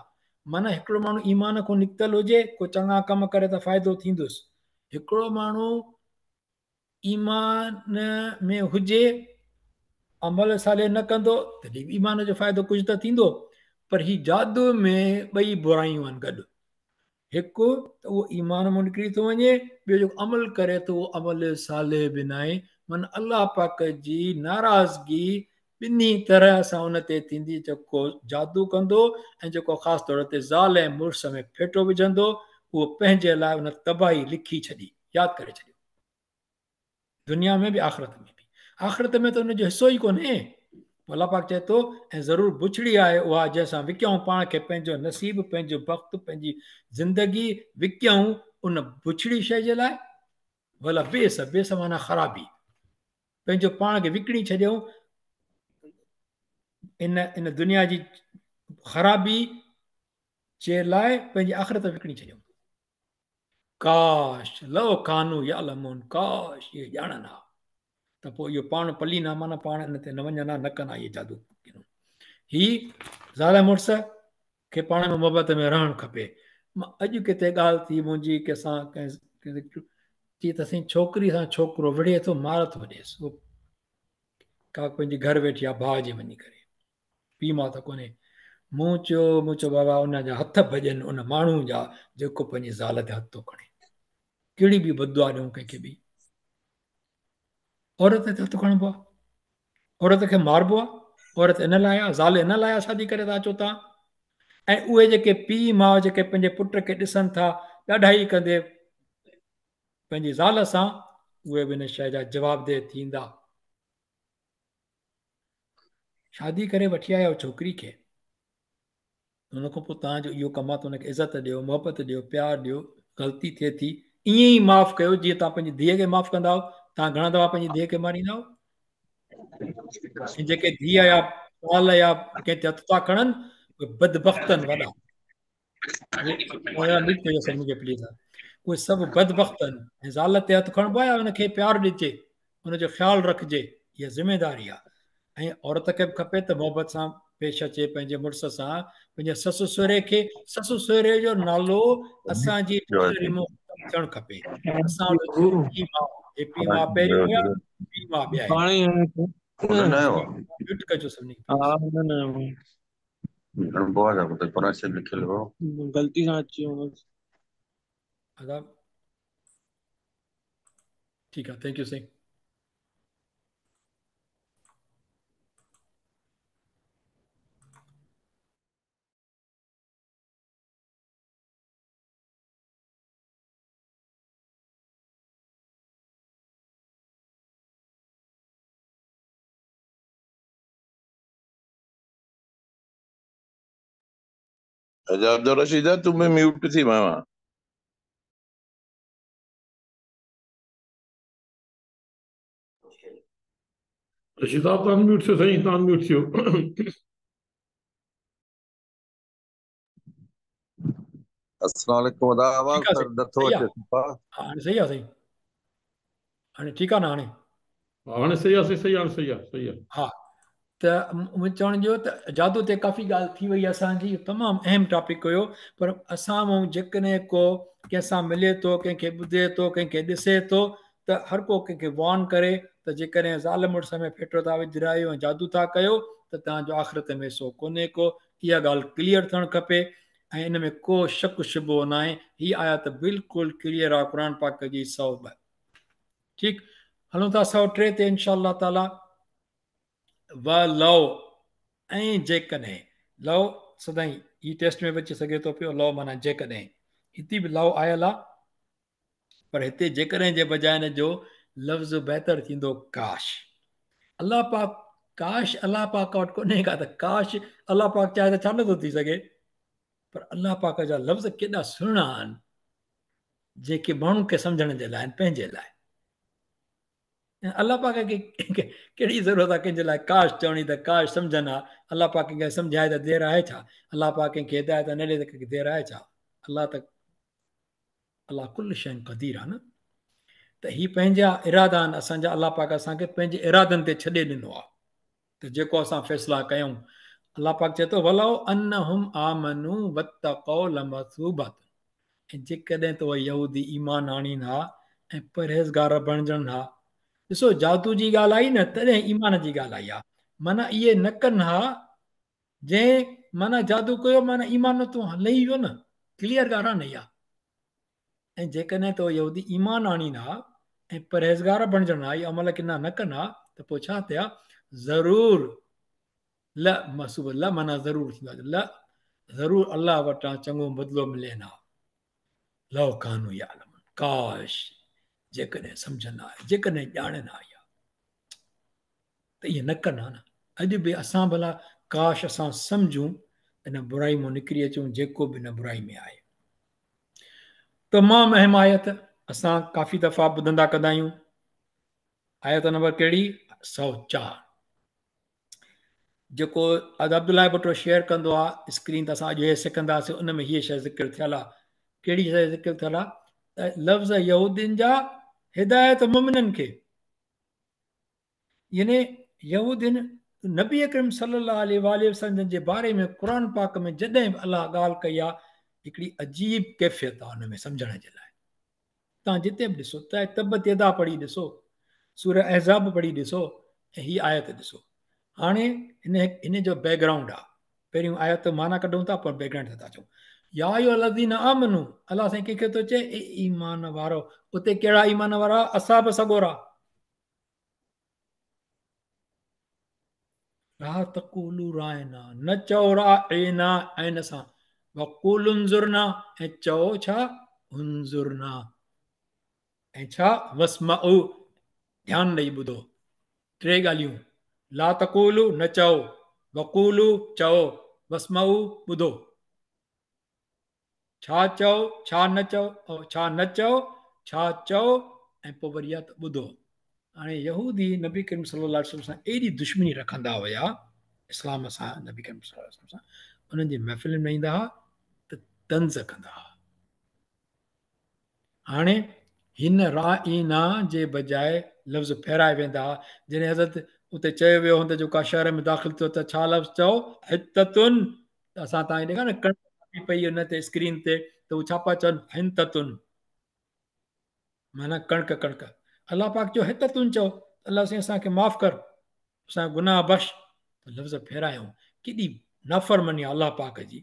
معنيٰ هڪڙو ماڻهو ايمان کان نڪتل هجي ڪو چڱا ڪم ڪري ته فائدو ٿيندس، هڪڙو ماڻهو ايمان ۾ هجي عمل صالح نه ڪندو تڏهن به ايمان جو فائدو ڪجهه ته ٿيندو. پر هي جادو ۾ ٻئي برايون آهن گڏ، هڪ ته اهو ايمان مان نڪري ٿو وڃي، ٻيو جيڪو عمل ڪري ٿو اهو عمل صالح به ناهي. معنيٰ الله پاڪ جي ناراضگي ٻنهي طرح سان ان تي ٿيندي، جيڪو جادو ڪندو ۽ جيڪو خاص طور تي زال ۽ مڙس ۾ ڦيٽو وجهندو، اهو پنهنجي لاء ان تباهي لکي ڇڏي، ياد ڪري ڇڏيو، دنيا ۾ به آخرت ۾ به. آخرت ۾ ته ان جو حصو ئي ڪونهي. الله پاڪ چئي ٿو ۽ ضرور بڇڙي آهي اها جنهن سان وڪيائون پاڻ کي پنهنجو نصيب، پنهنجو بخت، پنهنجي زندگي وڪيائون ان بڇڙي شيء جي لاء. ولا بئس، بئس معنيٰ خرابي، پنهنجو پاڻ کي وڪڻي ڇڏيائون ان دنيا جي خرابي جي لاء، پنهنجي آخرت وڪڻي ڇڏيائون. ڪاش لو ڪانو يعلمون، ڪاش اهي ڄاڻن ها ته پوء اهو پاڻ پلين ها، معنيٰ پاڻ ان تي نه وڃن ها، نه ڪن ها اهي جادو. هي زال مڙس کي پاڻ ۾ محبت ۾ رهڻ کپي. اڄ ڪٿي ڳالهه ٿي منهنجي ڪنهن سان، ڪنهن چي ته سائين ڇوڪري سان ڇوڪرو وڙهي ٿو، مار ٿو ڏيس، اهو ڪا پنهنجي گهر ويٺي آ ڀاء جي وڃي ڪري، پيء ماء ته ڪونهي. مون چيو بابا ان جا هٿ ڀڄن ان ماڻهو جا جيڪو پنهنجي زال تي هٿ ٿو کڻي. ڪهڙي به بددعا ڏيون ڪنهن کي به. عورت تي هٿ کڻبو آ، عورت کي ماربو آ، عورت ان لاء آ، زال ان لاء آ شادي ڪري ٿا اچو تان. ۽ اهي جيڪي پيء ماء جيڪي پنهنجي پٽ کي ڏسن ٿا ڏاڍائي ڪندي پنهنجي زال سان، اهي به ان شيء جا جوابده ٿيندا. شادي ڪري وٺي آيا ڇوڪري کي، ان کان پوء توهان جو اهو ڪم آهي ته ان کي عزت ڏيو، محبت ڏيو، پيار ڏيو، غلطي ٿئي ٿي ائين ئي معاف ڪيو جيئن توهان پنهنجي ڌيء کي معاف ڪندا آهيو. توهان گهڻا دفعا پنهنجي ڌيء کي ماريندا آهيو؟ ۽ جيڪي ڌيء يا زال يا ڪنهن تي هٿ ٿا کڻن اهي بدبختن وڏا. اهي سڀ بدبخت آهن. ۽ زال تي هٿ کڻبو آهي ان کي پيار ڏجي، ان جو خيال رکجي، اها ذميداري آهي. ۽ عورت کي به کپي ته محبت سان پيش اچي پنهنجي مڙس سان، پنهنجي سس سهري کي. سس سهري جو نالو اسان جي ڊڪشنري مان ختم ٿيڻ کپي. اسان وٽ پيء ماء، هي پيء ماء پهريون هيا، پيء ماء ٻيا آهن. ميوٽ ڪجو سڀني کي. گهڻو آهي ته قرآن شريف لکيل هو. غلطي سان اچي ويو هوندس. ادا ٺيڪ آ، thank you سائين. अच्छा अब्दुल रशीद, तूं बि म्यूट थी वियो आहीं। रशीद साहब, तव्हां म्यूट थियो साईं, तव्हां म्यूट थियो। अस्सलाम वालेकुम अदा, आवाज़ ठीकु आहे साईं, नथो सही अचे आहे। सफ़ा। हा, हाणे सही आहे साईं, हाणे ठीकु आहे न हाणे? हा, हाणे सही आहे, सही आहे, सही आहे, सही आहे। हा, त मुंहिंजो चवण जो त जादू ते काफ़ी ॻाल्हि थी वई असांजी, तमामु अहम टॉपिक हुयो, पर असां मां जेकॾहिं को कंहिंसां मिले थो, कंहिंखे ॿुधे थो, कंहिंखे ॾिसे थो, त हर को कंहिंखे वार्न करे त जेकॾहिं ज़ाल मुड़ुस में फेटो था विझारायो ऐं जादू था कयो त तव्हांजो आख़िरत में हिसो कोन्हे को। इहा ॻाल्हि क्लियर थियणु खपे ऐं इन में को शक शुबो न आहे। हीअ आयत बिल्कुलु क्लियर आहे क़ुरान पाक जी 102। ठीकु, हलूं था 103 ते इंशा ताला। व लव, ऐं जेकॾहिं, लव सदाईं ही टेस्ट में बि अची सघे थो पियो, लव माना जेकॾहिं, हिते बि लव आयल आहे, पर हिते जेकॾहिं जे बजाए हिन जो लफ़्ज़ बहितर थींदो काश। अलाह पाक काश अलाह पाक वटि कोन्हे का त काश अलाह पाक चाहे त छा नथो थी सघे, पर अलाह पाक जा लफ़्ज़ केॾा सुहिणा आहिनि जेके माण्हुनि खे सम्झण जे लाइ आहिनि, पंहिंजे लाइ। अलाह पाक खे कहिड़ी ज़रूरत आहे कंहिंजे लाइ काश चवणी त काश सम्झनि हा। अलाह पाक कंहिंखे सम्झाए त देरि आहे छा? अलाह पाक कंहिंखे हिदायत न ॾिए त कंहिंखे देरि आहे छा? अलाह त अलाह कुल शइ क़दीर आहे न। त ही पंहिंजा इरादा आहिनि असांजा, अलाह पाक असांखे पंहिंजे इरादनि ते छॾे ॾिनो आहे त जेको असां फ़ैसिला कयूं। अलाह पाक चए थो वलौ अन्नहुम आमनू वत्तक़ौ लमसूबत, ऐं जेकॾहिं त उहे यहूदी ईमान आणीनि हा ऐं परहेज़गार बणिजनि हा। ॾिसो जादू जी ॻाल्हि आई न, तॾहिं ईमान जी ॻाल्हि आई आहे, माना इहे न कनि हा, जंहिं माना जादू कयो माना ईमान तूं लही वियो न, क्लियर ॻाल्हि आहे न इहा। ऐं जेकॾहिं त उहे यहूदी ईमान आणीनि हा ऐं परहेज़गार बणिजनि हा, इहे अमल किना न कनि हा, त पोइ छा थिया? ज़रूर ल मसूब, ल माना ज़रूर थींदो आहे, ल ज़रूर अलाह वटां चङो बदिलो मिले हा। लव कानू यालमून, काश जेकॾहिं सम्झनि हा, जेकॾहिं ॼाणनि हा इहा, त इहे न कनि हा न। अॼु बि असां भला काश असां सम्झूं, इन बुराई मां निकिरी अचूं जेको बि इन बुराई में आहे। तमामु अहम आयत असां काफ़ी दफ़ा ॿुधंदा कंदा आहियूं। आयत नंबर कहिड़ी? 104। जेको अब्दुल्ला भुट्टो शेयर कंदो आहे स्क्रीन ते, असां अॼु इहे सिखंदासीं, उन में हीअ शइ ज़िक्र थियल आहे। कहिड़ी शइ ज़िक्र थियल आहे? त लफ़्ज़ यहूदीनि जा हिदायत मुमिननि खे, यानी यहूदीनि नबी अकरम सल्लल्लाहु अलैहि वसल्लम जे बारे में क़ुरान पाक में जॾहिं बि अलाह ॻाल्हि कई आहे, हिकिड़ी अजीब कैफ़ियत आहे हुन में सम्झण जे लाइ। तव्हां जिते बि ॾिसो, चाहे तबत यदा पढ़ी ॾिसो, सूरह अहज़ाब पढ़ी ॾिसो, ऐं हीअ आयत ॾिसो। हाणे हिन जो बैकग्राउंड आहे, पहिरियों आयत माना कढूं था, पोइ बैकग्राउंड था चऊं। या अय्युहल्लज़ीना आमनू, अलाह साईं कंहिंखे थो चए? ए ईमान वारो। उते कहिड़ा ईमान वारा? असाब सगोरा। ला तक़ूलू राइना, न चओ राइना ऐन सां, वक़ूलू उन्ज़ुरना, ऐं चओ छा? उन्ज़ुरना, ऐं छा? वस्मऊ, ध्यान ॾेई ॿुधो। टे ॻाल्हियूं, ला तक़ूलू न चओ, वक़ूलू चओ, वस्मऊ ॿुधो। छा चओ, छा न चओ, छा न चओ, छा चओ, ऐं पोइ वरी आहे त ॿुधो। हाणे यहूदी नबी करीम सल्लल्लाहु अलैहि वसल्लम सां एॾी दुश्मनी रखंदा हुया इस्लाम सां, नबी करीम सल्लल्लाहु अलैहि वसल्लम सां, उन्हनि जी महफ़िलुनि में ईंदा हुआ त तंज़ कंदा हुआ। हाणे हिन राइना जे बजाए लफ़्ज़ फेराए वेंदा हुआ। जॾहिं हज़रत उते चयो वियो हूंदो जेको शहर में दाख़िल थियो त छा लफ़्ज़ चओ? हिततुन। त असां तव्हांखे ॾेखारियो न, कणिक पई हुन ते स्क्रीन ते, त हू छा पिया चवनि? हिनततुन, माना कणिक कणिक। अलाह पाक चयो हिततुन चओ, अलाह साईं असांखे माफ़ कर, असांजा गुनाह बख़्श। त लफ़्ज़ फेरायूं, केॾी नाफ़रमानी आहे अलाह पाक जी।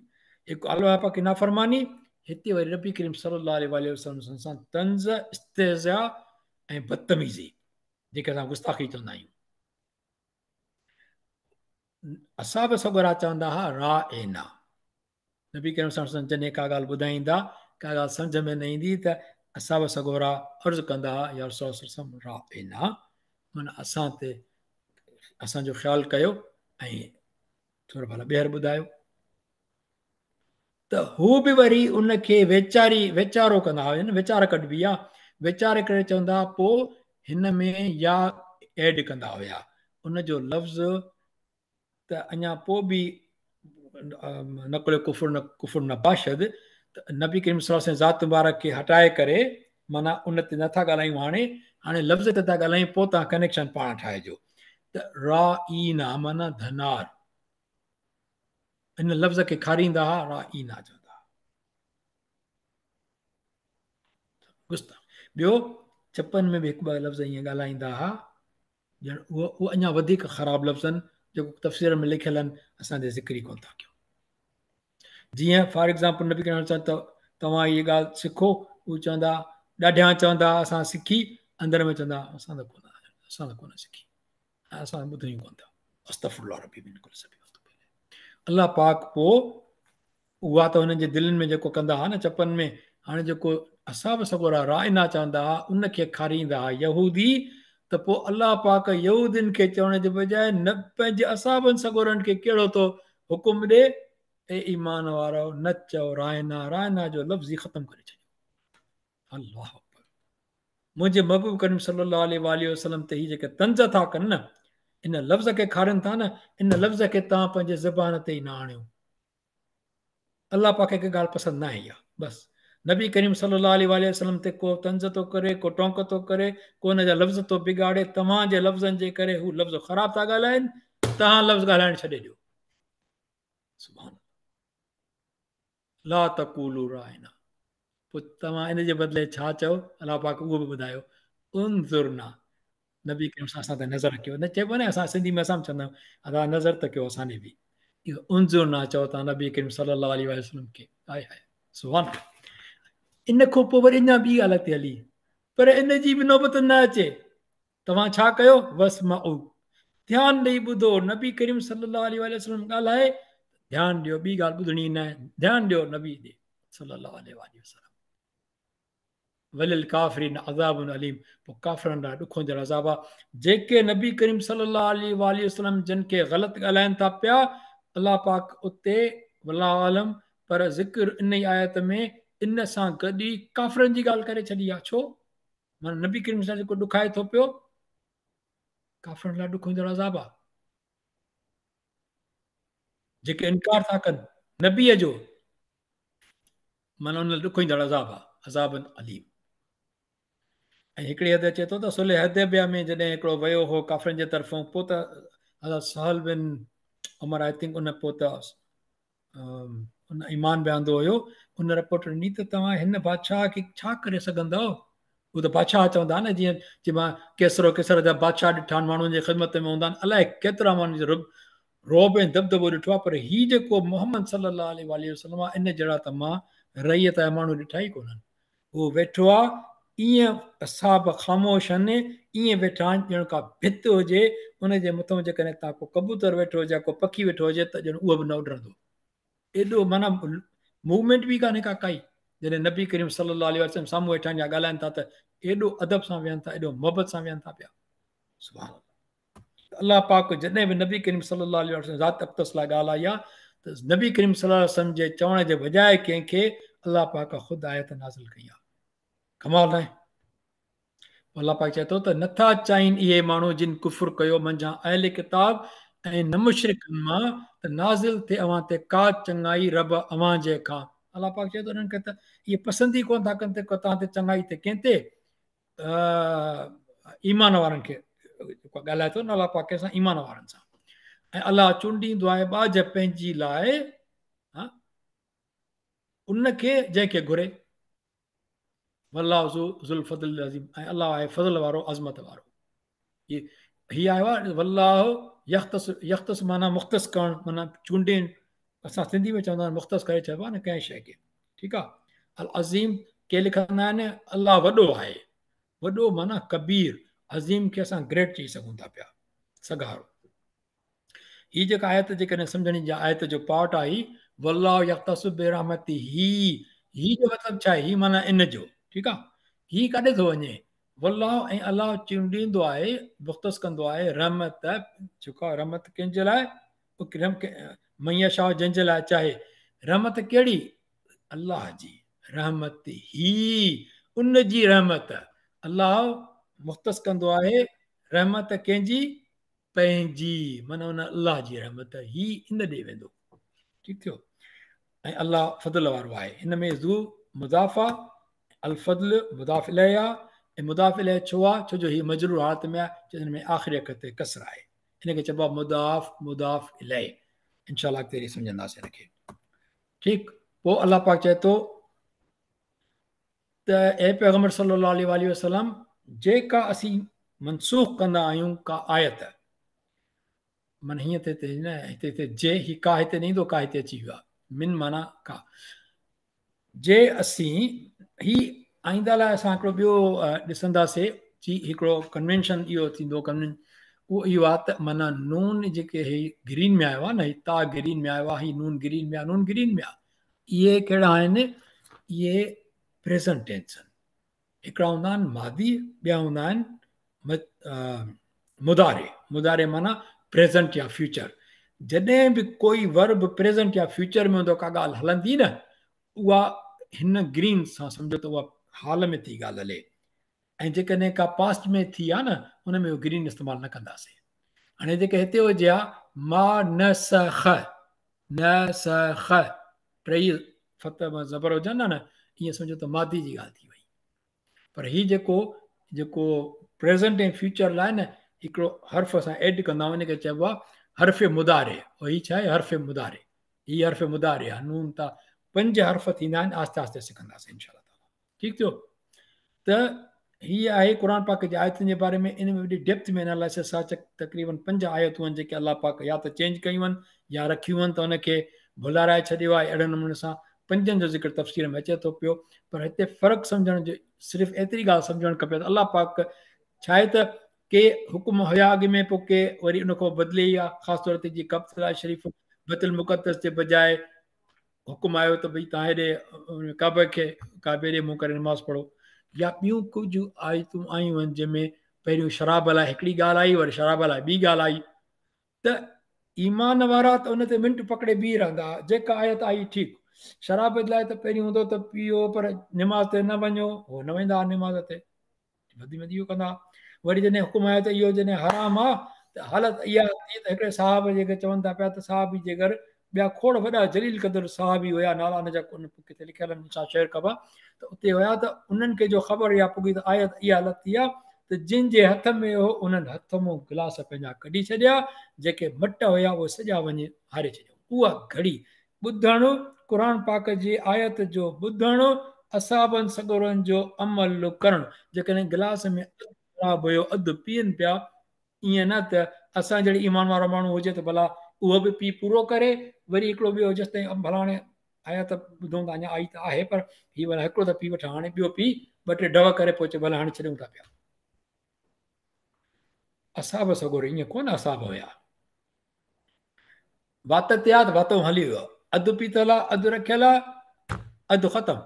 हिकु अलाह पाक जी नाफ़रमानी, हिते वरी नबी करीम सल्लल्लाहु अलैहि वसल्लम सां तंज़, इस्तिज़ा ऐं बदतमीज़ी, जेके असां गुस्ताख़ी चवंदा आहियूं। असां बि सॻोरा चवंदा हुआ राइना। नबी करीम सल्लल्लाहु अलैहि वसल्लम जॾहिं का ॻाल्हि ॿुधाईंदा, का ॻाल्हि सम्झ में न ईंदी, त असां बि सॻोरा अर्ज़ु कंदा हुआ या रसूल सल्लल्लाहु राइना, माना असां ते असांजो ख़्यालु कयो ऐं थोरो भला ॿीहर ॿुधायो। ته هو به وري ان کي ويچاري ويچارو ڪندا هئا نه ويچار ڪڍبي آ ويچار ڪري چوندا هئا پوء هن ۾ يا ايڊ ڪندا هيا ان جو لفظ ته اڃا پوء به نقل ڪفر نه ڪفر نه باشد ته نبي ڪريم صلي الله عليه وسلم ذات مبارڪ کي هٽائي ڪري معنيٰ ان تي نٿا ڳالهايون هاڻي هاڻي لفظ تي ٿا ڳالهايون پوء توهان ڪنيڪشن پاڻ ٺاهجو ته رائينا معنيٰ ڌنار ان لفظ کي کاريندا ها رائينا چوندا ها گستا ٻيو چپن ۾ به هڪ ٻه لفظ ائين ڳالهائيندا ها ڄڻ اهو اهو اڃا وڌيڪ خراب لفظ آهن جيڪو تفسير ۾ لکيل آهن اسان تي ذڪر ئي ڪونه ٿا ڪيون جيئن فار ايگزامپل نبي ڪريم چون ته توهان هي ڳالهه سکو هو چوندا ڏاڍيان چوندا اسان سکي اندر ۾ چوندا اسان ته ڪونه اسان ته ڪونه سکي اسان ٻڌون ئي ڪونه ٿا استغفر الله ربي من ڪل ذنب الله پاڪ پو اها ته انهن جي دلين ۾ جيڪو ڪندا ها نه چپن ۾ هاڻي جيڪو اصحاب سڳورا رائنا چوندا ها ان کي کاريندا ها يهودي ته پوء الله پاڪ يهودين کي چوڻ جي بجاء نه پنهنجي اصحابن سڳورن کي ڪهڙو ٿو حڪم ڏي اي ايمان وارو نه چئو رائنا رائنا جو لفظ ئي ختم ڪري ڇڏيو الله اڪبر منهنجي محبوب ڪريم صلي الله عليه واٰله وسلم تي هي جيڪي طنز ٿا ڪن نه ان لفظ کي کارين ٿا نه ان لفظ کي توهان پنهنجي زبان تي ئي نه آڻيو الله پاڪ کي ڳالهه پسند نه آئي آ بس نبي ڪريم صلي الله عليه واٰله وسلم تي ڪو طنز ٿو ڪري ڪو ٽونڪ ٿو ڪري ڪو ان جا لفظ ٿو بگاڙي توهان جي لفظن جي ڪري هو لفظ خراب ٿا ڳالهائن توهان لفظ ڳالهائڻ ڇڏي ڏيو سبحان لا تقولوا راعنا پوء توهان ان جي بدلي ڇا چئو الله پاڪ اهو به ٻڌايو انظرنا نبي ڪريم سان اسان تي نظر ڪيو نه چئبو نه اسان سنڌي ۾ اسان چوندا آهيون ادا نظر ته ڪيو اسان ڏي به انظرنا چئو توهان نبي ڪريم صلي الله عليه وسلم کي آي هاي سبحان ان کان پوء وري اڃا ٻي ڳالهه تي هلي پر ان جي به نوبت نه اچي توهان ڇا ڪيو؟ واسمعوا ڌيان ڏئي ٻڌو، نبي ڪريم صلي الله عليه واٰله وسلم ڳالهائي ڌيان ڏيو، ٻي ڳالهه ٻڌڻي ناهي، ڌيان ڏيو نبي ڏي صلي الله عليه واٰله وسلم. وللڪافرين عذاب اليم پوء ڪافرن لاء ڏکوئيندڙ عذاب آ جيڪي نبي ڪريم صلي الله عليه واٰله وسلم جن کي غلط ڳالهائن ٿا پيا الله پاڪ اتي والله اعلم پر ذڪر انهي آيت ۾ ان سان گڏ ئي ڪافرن جي ڳالهه ڪري ڇڏي آ ڇو؟ معنيٰ نبي ڪريم صلي الله جيڪو ڏکائي ٿو پيو ڪافرن لاء ڏکوئيندڙ عذاب آ جيڪي انڪار ٿا ڪن نبيء جو معنيٰ ان لاء ڏکوئيندڙ عذاب آ عذاب اليم ۽ هڪڙي حد اچي ٿو ته صلح حديبيه ۾ جڏهن هڪڙو ويو هو ڪافرن جي طرفون پوء ته حضرت سهل بن عمر I think ان پوء ته ان ايمان به آندو هيو ان رپورٽ ڏني ته توهان هن بادشاهه کي ڇا ڪري سگهندؤ هو ته بادشاهه چوندا نه جيئن چي مان قيصر و ڪسريٰ جا بادشاهه ڏٺا آهن ماڻهن جي خدمت ۾ هوندا آهن الائي ڪيترا ماڻهن جو رعب ۽ دٻدٻو ڏٺو آهي پر هي جيڪو محمد صلي الله عليه واٰله وسلم آهي ان جهڙا ته مان رعيت جا ماڻهو ڏٺا ئي ڪونهن هو ويٺو آ، ايئن اصحاب خاموش هن، ايئن ويٺا آهن ڄڻ ڪا ڀت هجي، ان جي مٿئون جيڪڏهن تان ڪو ڪبوتر ويٺو هجي يا ڪو پکي ويٺو هجي ته ڄڻ اهو به نه اڏرندو. ايڏو معنيٰ موومينٽ به ڪانهي ڪا ڪائي. جڏهن نبي ڪريم صلي الله عليه وسلم سامهون ويٺا آهن يا ڳالهائن ٿا ته ايڏو ادب سان ويهن ٿا، ايڏو محبت سان ويهن ٿا پيا. سبحان الله. الله پاڪ جڏهن به نبي ڪريم صلي الله عليه وسلم ذات اقدس لاء ڳالهه آئي آهي ته نبي ڪريم صلي الله عليه وسلم جي چوڻ جي بجاء ڪنهن کي الله پاڪ خود آيت نازل ڪئي آهي ڪمال ناهي الله پاڪ چئي ٿو ته نٿا چاهين اهي ماڻهو جن ڪفر ڪيو منجهان اهل ڪتاب ۽ نه مشرڪن مان ته نازل ٿئي اوهان تي ڪا چڱائي رب اوهان جي کان الله پاڪ چئي ٿو انهن کي ته اهي پسند ئي ڪونه ٿا ڪن ته توهان تي چڱائي ٿئي ڪنهن تي ايمان وارن کي ڳالهائي ٿو نه الله پاڪ سان ايمان وارن سان ۽ الله چونڊيندو آهي ٻاجهه پنهنجي لاء ها ان کي جنهن کي گهري والله ذو الفضل العظيم ۽ الله آهي فضل وارو عظمت وارو هي هي آيو آهي والله يختص يختص معنيٰ مختص ڪرڻ معنيٰ چونڊين اسان سنڌي ۾ چوندا آهيون مختص ڪري چئبو آهي نه ڪنهن شيء کي ٺيڪ آهي العظيم ڪي لکندا آهن الله وڏو آهي وڏو معنيٰ ڪبير عظيم کي اسان گريٽ چئي سگهون ٿا پيا سگهارو هي جيڪا آيت جيڪڏهن سمجهڻي جا آيت جو پارٽ آهي والله يختص برحمته هي هي جو مطلب ڇا آهي هي معنيٰ ان جو ٺيڪ آهي هي ڪاڏي ٿو وڃي والله ۽ الله چونڊيندو آهي مختص ڪندو آهي رحمت جيڪا رحمت ڪنهن جي لاء من يشاء جنهن جي لاء چاهي رحمت ڪهڙي الله جي رحمت هي ان جي رحمت الله مختص ڪندو آهي رحمت ڪنهن جي پنهنجي معنيٰ ان الله جي رحمت هي ان ڏي ويندو ٺيڪ ٿيو ۽ الله فضل وارو آهي هن ۾ ذو مضاف آ الفضل مضاف اليه آ ۽ مضاف اليه ڇو آ ڇو جو هي مجرور حالت ۾ آ جو هن ۾ آخري اکر تي ڪسر آهي ان کي چئبو آ مضاف مضاف اليه انشاء الله اڳتي سمجهنداسين هن کي ٺيڪ پوء الله پاڪ چئي ٿو ته اي پيغمبر صلي الله عليه واٰله وسلم جيڪا اسين منسوخ ڪندا آهيون ڪا آيت من هيئن ٿئي ته نه هتي هتي جي هي ڪا هتي نه ايندو ڪا هتي اچي ويو من معنيٰ ڪا جي اسين هي آئنده لاء اسان هڪڙو ٻيو ڏسنداسي جي هڪڙو ڪنوينشن اهو ٿيندو ڪنوين اهو اهو آهي ته معنيٰ نون جيڪي هي گرين ۾ آيو آهي نه هي تا گرين ۾ آيو آهي هي نون گرين ۾ آهي نون گرين ۾ آهي اهي ڪهڙا آهن اهي پريزنٽ ٽينس آهن هڪڙا هوندا آهن ماضي ٻيا هوندا آهن مضارع مضارع معنيٰ پريزنٽ يا فيوچر جڏهن به ڪوئي ورب پريزنٽ يا فيوچر ۾ هوندو ڪا ڳالهه هلندي نه اها هن گرين سان سمجهو ته اها حال ۾ ٿي ڳالهه هلي ۽ جيڪڏهن ڪا پاسٽ ۾ ٿي آ نه ان ۾ گرين استعمال نه ڪنداسين هاڻي جيڪي هتي هجي ها ما نسخ نسخ ٽئي فتح ۾ زبر هجن نه ائين سمجهو ته ماضي جي ڳالهه ٿي وئي پر هي جيڪو جيڪو پريزنٽ ۽ فيوچر لاء نه هڪڙو حرف اسان ايڊ ڪندا آهيون ان کي چئبو آهي حرف مضارع هي ڇا آهي حرف مضارع هي حرف مضارع آهي نون تا پنج حرف ٿيندا آهن آهستي آهستي سکنداسين انشاء الله تعالي ٺيڪ ٿيو ته هي آهي قرآن پاڪ جي آيتن جي باري ۾ ان ۾ وڏي ڊيپٿ ۾ انالائسس آ تقريبن پنج آيتون آهن جيڪي الله پاڪ يا ته چينج ڪيون آهن يا رکيون آهن ته ان کي ڀلارائي ڇڏيو آهي اهڙي نموني سان پنجن جو ذڪر تفسير ۾ اچي ٿو پيو پر هتي فرق سمجھڻ جو صرف ايتري ڳالهه سمجھڻ کپي ته الله پاڪ ڇا آهي ته ڪي حڪم هيا اڳ ۾ پوء ڪي وري ان کان بدلي ويا خاص طور تي جي ڪعبة الله شريف بيت المقدس جي بجاء حڪم آيو ته ڀئي توهان هيڏي ڪعبي کي ڪعبي ڏي منهن ڪري نماز پڙهو يا ٻيون ڪجهه آيتون آيون آهن جنهن ۾ پهريون شراب لاء هڪڙي ڳالهه آئي وري شراب لاء ٻي ڳالهه آئي ته ايمان وارا ته ان تي منٽ پڪڙي بيهي رهندا جيڪا آيت آئي ٺيڪ شراب لاء ته پهريون هوندو ته پيو پر نماز تي نه وڃو هو نه ويندا نماز تي وڌي وڌي اهو ڪندا وري جڏهن حڪم آيو ته اهو جڏهن حرام آ ته حالت اها ٿي ته هڪڙي صاحب جيڪي چون ٿا پيا ته صحابي جي گهر ٻيا کوڙ وڏا جليل قدر صحابي هيا نالا ان جا ڪونه ڪٿي لکيل آهن ڇا شيئر ڪبا ته اتي هيا ته انهن کي جو خبر يا پڳي ته آيت اها حالت ٿي آ ته جن جي هٿ ۾ هو انهن هٿ مون گلاس پنهنجا ڪڍي ڇڏيا جيڪي مٽ هيا اهي سڄا وڃي هاري ڇڏيا اها گهڙي ٻڌڻ، قرآن پاڪ جي آيت جو ٻڌڻ، اصحابن سڳورن جو عمل ڪرڻ، جيڪڏهن گلاس ۾ اڌ شراب هيو اڌ پيئن پيا، ائين نه ته اسان جهڙي ايمان وارو ماڻهو هجي ته ڀلا اهو به پي پورو ڪري وري هڪڙو ٻيو جيستائين ڀلا هاڻي آيت ٻڌون ته اڃا آئي ته آهي پر هي ڀلا هڪڙو ته پي وٺان هاڻي ٻيو پي ٻه ٽي ڍؤ ڪري پوء چئي ڀلا هاڻي ڇڏيون ٿا پيا. اصحاب سڳورا ائين ڪونه اصحاب هيا. وات تي آ ته واتئون هلي ويو. اڌ پيتل آ، اڌ رکيل آ، اڌ ختم.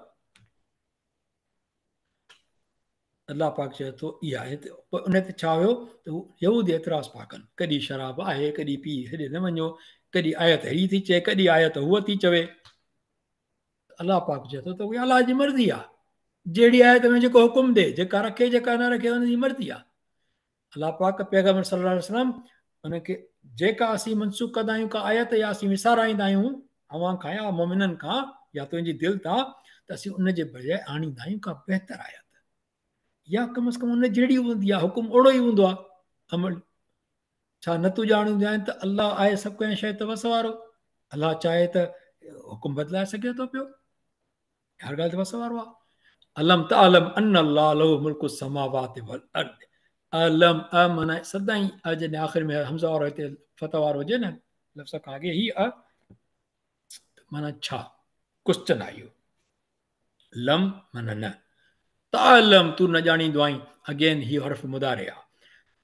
الله پاڪ چئي ٿو اها آيت پوء ان تي ڇا هيو ته يهودي اعتراض پيا ڪن ڪڏهن شراب آهي ڪڏهن پي هيڏي نه وڃو ڪڏهن آيت هي ٿي چئي ڪڏهن آيت هوء ٿي چوي الله پاڪ چئي ٿو ته اها الله جي مرضي آهي جهڙي آيت ۾ جيڪو حڪم ڏي جيڪا رکي جيڪا نه رکي ان جي مرضي آهي الله پاڪ پيغمبر صلي الله عليه وسلم ان کي جيڪا اسين منسوخ ڪندا آهيون ڪا آيت يا اسين وسارائيندا آهيون اوهان کان يا مؤمنن کان يا تنهنجي دل تان ته اسين ان جي بجاء آڻيندا آهيون ڪا بهتر آيت يا ڪم از ڪم ان جهڙي هوندي آهي حڪم اوڙو ئي هوندو آهي عمل ڇا نه تون ڄاڻيندو آهين ته الله آهي سڀ ڪنهن شيء تي وس وارو الله چاهي ته حڪم بدلائي سگهي ٿو پيو هر ڳالهه تي وس وارو آهي الم تعلم ان الله له ملڪ السماوات والارض الم ا معنی سدائين ا جڏهن آخر ۾ همزه وارو هتي فتح وارو هجي نه لفظ کان اڳي هي ا معنی ڇا ڪوسچن آيو لم معنی نه تعلم تون نه ڄاڻيندو آهين اگين هي حرف مضارع آ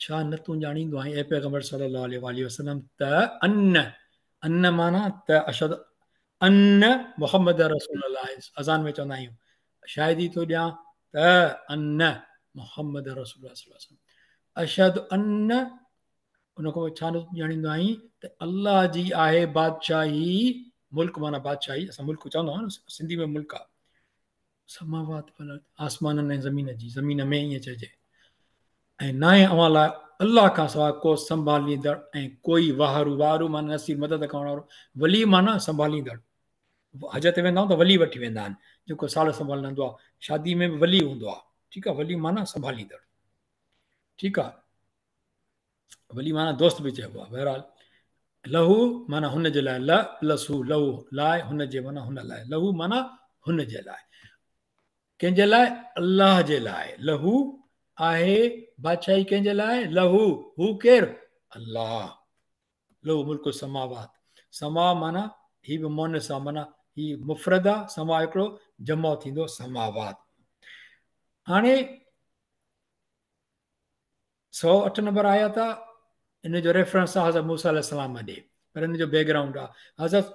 ڇا نه تون ڄاڻيندو آهين اي پيغمبر صلي الله عليه واله وسلم ته ان ان معنی ته اشهد ان محمد رسول الله اذان ۾ چوندا آهيون شاهدي ٿو ڏيان ته ان محمد رسول الله صلي الله عليه وسلم اشهد ان ان کان پوء ڇا ڄاڻيندو آهين ته الله جي آهي بادشاهي ملڪ معنيٰ بادشاهي، اسان ملڪ چوندا آهيون نه سنڌي ۾ ملڪ آ. سماوات والارض آسمانن ۽ زمين جي، زمين ۾ ائين چئجي. ۽ ناهي اوهان لاء الله کان سواء ڪو سنڀاليندڙ ۽ ڪوئي واهرو، واهرو معنيٰ نصير مدد ڪرڻ وارو، ولي معنيٰ سنڀاليندڙ. حج تي ويندا آهيون ته ولي وٺي ويندا آهن، جيڪو ساڙ سنڀاليندو آهي. شادي ۾ به ولي هوندو آهي، ٺيڪ آهي، ولي معنيٰ سنڀاليندڙ، ٺيڪ آهي. ولي معنيٰ دوست به چئبو آهي. بهرحال له معنيٰ هن جي لاء، ل پلس هو، له لاء، هن جي معنيٰ هن لاء، له معنيٰ هن جي لاء، ڪنهن جي لاء؟ الله جي لاء. له آهي بادشاهي ڪنهن جي لاء؟ له، هو ڪير؟ الله. له ملڪ السماوات، سما معنيٰ هي به مؤنث آهي، معنيٰ هي مفرد آهي، سما هڪڙو جمع ٿيندو سماوات. هاڻي 108 نمبر آيت آ، ان جو ريفرنس آ حضرت موسيٰ عليه السلام ڏي، پر ان جو بيڪ گرائونڊ آ حضرت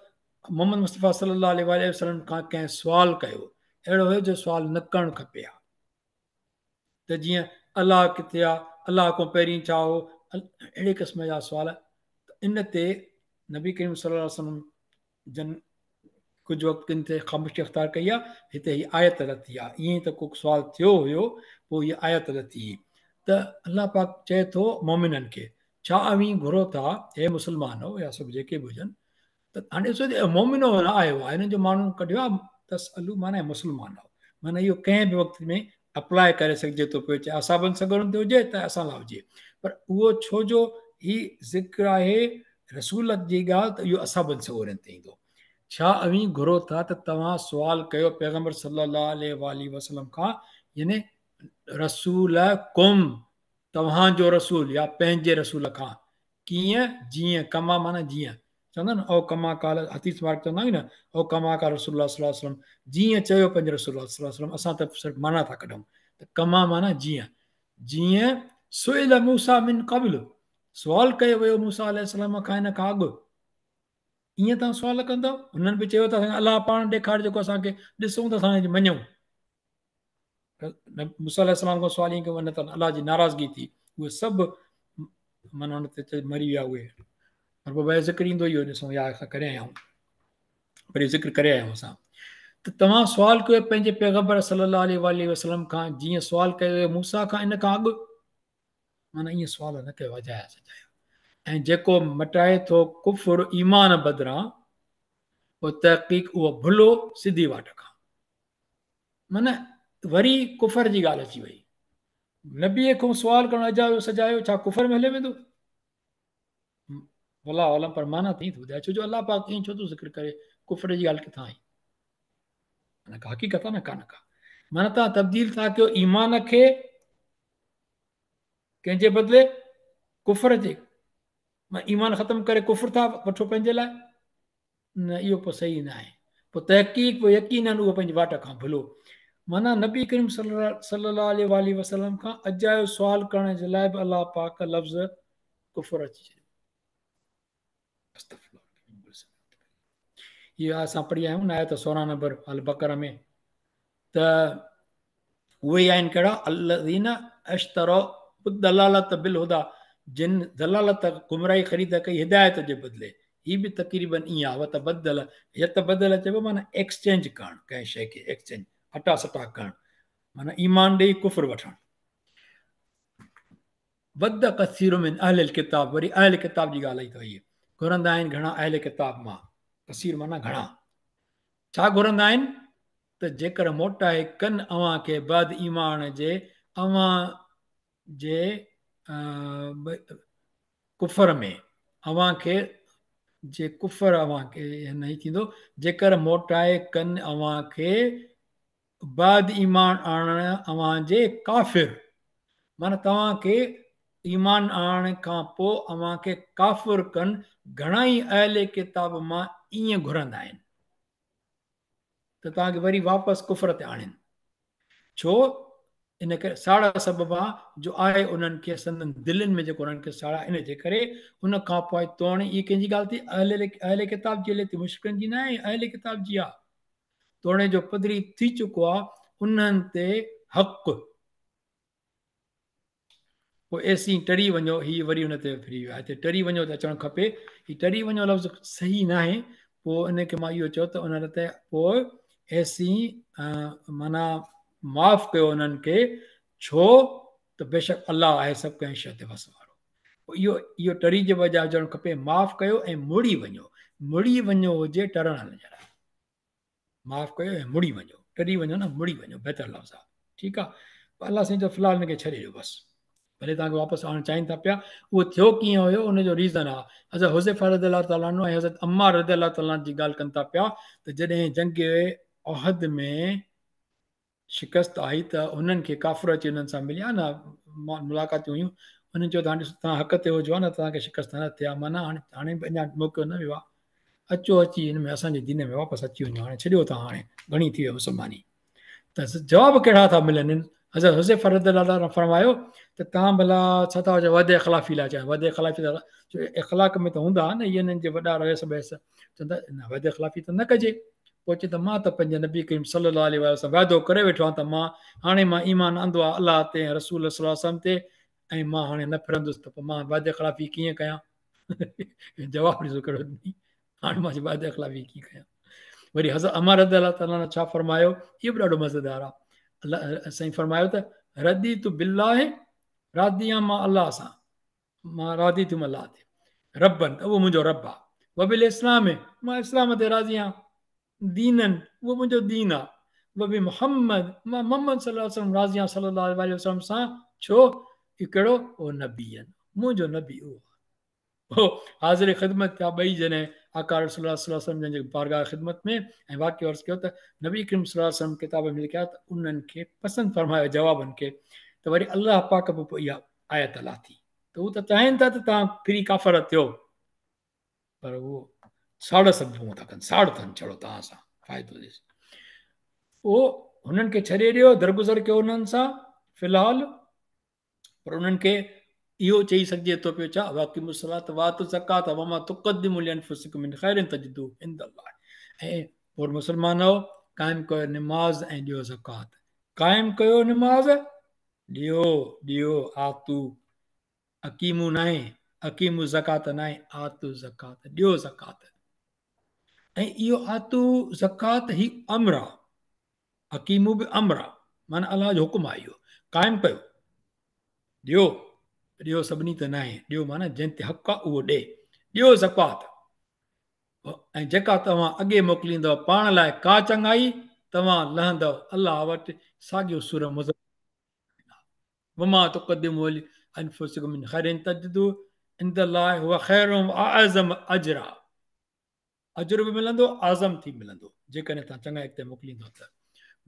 محمد مصطفيٰ صلي الله عليه واٰله وسلم کان ڪنهن سوال ڪيو، اهڙو هيو جو سوال نه ڪرڻ کپي ها، ته جيئن الله ڪٿي آ، الله کان پهرين ڇا هو، اهڙي قسم جا سوال. ته ان تي نبي ڪريم صلي الله عليه وسلم جن ڪجهه وقت ڪن تي خاموشي اختيار ڪئي آهي، هتي هي آيت لٿي آهي. ائين ته ڪو سوال ٿيو هيو، پوء هي آيت لٿي ته الله پاڪ چئي ٿو مؤمنن کي، ڇا اوهين گهرو ٿا اي مسلمانو يا سڀ جيڪي به هجن، ته هاڻي ڏسو ته مؤمنو نه آيو آهي، هنن جو ماڻهو ڪڍيو آهي تسئلو معنيٰ مسلمانو، معنيٰ اهو ڪنهن به وقت ۾ اپلاء ڪري سگهجي ٿو پيو، چاهي اصحابن سڳورن تي هجي ته اسان لاء هجي، پر اهو ڇو جو هي ذڪر آهي رسول جي ڳالهه ته اهو اصحابن سڳورن تي ايندو. ڇا اوهين گهرو ٿا ته توهان سوال ڪيو پيغمبر صلي الله عليه واٰله وسلم کان يعني رسولڪم توهان جو رسول يا پنهنجي رسول کان ڪيئن جيئن ڪما معنيٰ جيئن چوندا نه او ڪما قال حديث مبارڪ چوندا آهيون نه او ڪما قال رسول الله صلي الله عليه وسلم جيئن چيو پنهنجي رسول الله صلي الله عليه وسلم اسان ته صرف معنيٰ ٿا ڪڍون ته ڪما معنيٰ جيئن جيئن سئل موسيٰ من قبل سوال ڪيو ويو موسيٰ عليه السلام کان ان کان اڳ، ائين توهان سوال ڪندؤ؟ هنن به چيو ته اسان کي الله پاڻ ڏيکار جيڪو اسان کي ڏسون ته اسان مڃون. موسيٰ عليه السلام کان سوال ائين ڪيو نه ته الله جي ناراضگي ٿي، اهي سڀ معنيٰ ان تي مري ويا اهي. پر پوء ڀائي ذڪر ايندو اهو ڏسون يا اسان ڪري آيا آهيون، پر اهو ذڪر ڪري آيا آهيون اسان ته توهان سوال ڪيو پنهنجي پيغمبر صلي الله عليه واٰله وسلم کان جيئن سوال ڪيو ويو موسيٰ کان ان کان اڳ، معنيٰ ائين سوال نه ڪيو اجايا سجايا. ۽ جيڪو مٽائي ٿو ڪفر ايمان بدران پوء تحقيق اهو ڀلو سڌي واٽ کان. معنيٰ وري ڪفر جي ڳالهه اچي وئي. نبيء کان سوال ڪرڻ اجايو سجايو ڇا ڪفر ۾ هليو ويندو؟ والله اعلم پر معنيٰ ته ائين ٿو ٻڌائي ڇو جو الله پاڪ ائين ڇو ٿو ذڪر ڪري ڪفر جي ڳالهه ڪٿان آئي؟ معنيٰ ڪا حقيقت آهي نه ڪا نه ڪا. معنيٰ توهان تبديل ٿا ڪيو ايمان کي ڪنهن جي بدلي؟ ڪفر جي. مان ايمان ختم ڪري ڪفر ٿا وٺو پنهنجي لاء؟ نه اهو پوء صحيح نه آهي. پوء تحقيق پوء يقيناً اهو پنهنجي واٽ کان ڀلو. معنيٰ نبي ڪريم صلي الله عليه واٰله وسلم کان اجايو سوال ڪرڻ جي لاء به الله پاڪ لفظ ڪفر اچي ڇڏيو. استغفر الله. هي اسان پڙهي آيا آهيون نه آيت 16 نمبر البقره ۾ ته اهي آهن ڪهڙا الذين اشتروا الضلالت بالهدى جن ضلالت گمراهي خريد ڪئي هدايت جي بدلي. هي به تقريبا ائين آهي وتبدل يتبدل چئبو معنيٰ ايڪسچينج ڪرڻ ڪنهن شيء کي ايڪسچينج اٽا سٽا ڪرڻ معنيٰ ايمان ڏيئي ڪفر وٺڻ. ود ڪثير من اهل الڪتاب وري اهل ڪتاب جي ڳالهه آئي ته وئي گهرندا آهن گهڻا اهل ڪتاب مان ڪثير معنيٰ گهڻا ڇا گهرندا آهن ته جيڪر موٽائي ڪن اوهان کي بعد ايمان جي اوهان جي ڪفر ۾ اوهان کي جي ڪفر اوهان کي نه ٿيندو جيڪر موٽائي ڪن اوهان کي بعد ايمان آڻڻ اوهان جي ڪافر معنيٰ توهان کي ايمان آڻڻ کان پوء اوهان کي ڪافر ڪن گهڻائي اهل ڪتاب مان ائين گهرندا آهن ته توهان کي وري واپس ڪفر تي آڻين ڇو ان ڪري ساڙ سببان جو آهي انهن کي سندن دلين ۾ جيڪو انهن کي ساڙ آهي ان جي ڪري ان کان پوء توڻي هي ڪنهن جي ڳالهه ٿي اهل ڪتاب جي هلي ٿي مشرڪن جي نه آهي اهل ڪتاب جي آهي توڻي جو پڌري ٿي چڪو آ انهن تي حق. پوء ايسين ٽري وڃو، هي وري ان تي ڦري ويو آهي. هتي ٽري وڃو ته اچڻ کپي. هي ٽري وڃو لفظ صحيح ناهي پوء ان کي مان اهو چيو ته ان تي پوء ايسين معنيٰ معاف ڪيو انهن کي ڇو ته بيشڪ الله آهي سڀ ڪنهن شيء تي وس وارو. اهو اهو ٽري جي بجاء هجڻ کپي معاف ڪيو ۽ مڙي وڃو. مڙي وڃو هجي ٽرڻ جي لاء. معاف ڪيو ۽ مڙي وڃو. ٽري وڃو نه مڙي وڃو بهتر لفظ آهي. ٺيڪ آهي. الله سائين چيو في الحال هن کي ڇڏي ڏيو بس. ڀلي توهان کي واپس آڻڻ چاهين ٿا پيا. اهو ٿيو ڪيئن هيو ان جو ريزن آهي. حضرت حذيفه رضي الله تعالٰي عنه ۽ حضرت عمار رضي الله تعالٰي عنه جي ڳالهه ڪن ٿا پيا ته جڏهن جنگ احد ۾ شڪست آئي ته هنن کي ڪافر اچي انهن سان مليا نه ملاقاتيون هيون انهن چيو ته هاڻي ڏسو توهان حق تي هجو ها نه توهان کي شڪست نه ٿئي ها معنيٰ هاڻي هاڻي به اڃا موقعو نه ويو آهي اچو اچي هن ۾ اسان جي دين ۾ واپس اچي وڃو هاڻي ڇڏيو توهان هاڻي گهڻي ٿي وئي مسلماني ته جواب ڪهڙا ٿا ملن حضرت حذيفه رضي الله تعالٰي فرمايو ته توهان ڀلا ڇا ٿا چئو وعده خلافي لاء چيو وعده خلافي اخلاق ۾ ته هوندا نه انهن جي وڏا رئيس بئيس چوندا نه وعده خلافي ته نه ڪجي پوء چي ته مان ته پنهنجي نبي ڪريم صلي الله عليه وآله سان وعدو ڪري ويٺو آهيان ته مان هاڻي مان ايمان آندو آهي الله تي ۽ رسول صلي الله عليه وسلم تي ۽ مان هاڻي نه ڦرندس ته پوء مان وعده خلافي ڪيئن ڪيان جواب ڏسو ڪهڙو ڏني هاڻي مان وعده خلافي ڪيئن ڪيان وري حضرت عمر رضي الله تعالٰي عنه ڇا فرمايو اهو به ڏاڍو مزيدار آهي الله سائين فرمايو ته رضيت بالله راضي آهيان مان الله سان مان راضي ٿيم الله تي ربا اهو منهنجو رب آ وبالاسلام مان اسلام تي راضي آهيان دينا اهو منهنجو دين آ وبمحمد مان محمد صلي الله عليه وسلم راضي آهيان صلي الله عليه وسلم سان ڇو اهو ڪهڙو اهو نبي آهن منهنجو نبي اهو آ حاضر خدمت ٿيا ٻئي جڏهن آقا رسول الله صلي الله عليه وسلم جن جي بارگاह خدمت ۾ ۽ واقعو عرض ڪيو ته نبي ڪريم صلي الله عليه وسلم ڪتاب ۾ لکيا ته انهن کي پسند فرمايو جوابن کي ته وري الله پاڪ به پوء اها آيت لاٿي ته هو ته چاهين ٿا ته توهان ڦري ڪافر ٿيو پر هو ساڙ سڀ ٿا ڪن ساڙ اٿن ڇڙو توهان سان فائدو ڏس پوء هنن کي ڇڏي ڏيو درگذر ڪيو انهن سان في الحال پر انهن کي اهو چئي سگهجي ٿو پيو ڇا واقيموا الصلاة وآتوا الزڪاة وما تقدموا لانفسڪم من خير تجدوه عند الله ۽ پوء مسلمانو قائم ڪيو نماز ۽ ڏيو زڪوات قائم ڪيو نماز ڏيو ڏيو آتو اقيمو ناهي اقيمو زڪوات ناهي آتو زڪوات ڏيو زڪوات ۽ اهو آتو زڪوات هي امر آ اقيمو به امر آ معنيٰ الله جو حڪم آ اهو قائم ڪيو ڏيو ڏيو سڀني ته ناهي ڏيو معنيٰ جنهن تي حق آ اهو ڏي ڏيو زڪوات ۽ جيڪا توهان اڳي موڪليندؤ پاڻ لاء ڪا چڱائي توهان لهندؤ الله وٽ ساڳيو سوره مزمل وما تقدموا لانفسکم من خير تجدوه عند الله هو خير واعظم اجرا اجر به ملندو اعظم ٿي ملندو جيڪڏهن توهان چڱائي اڳتي موڪليندؤ ته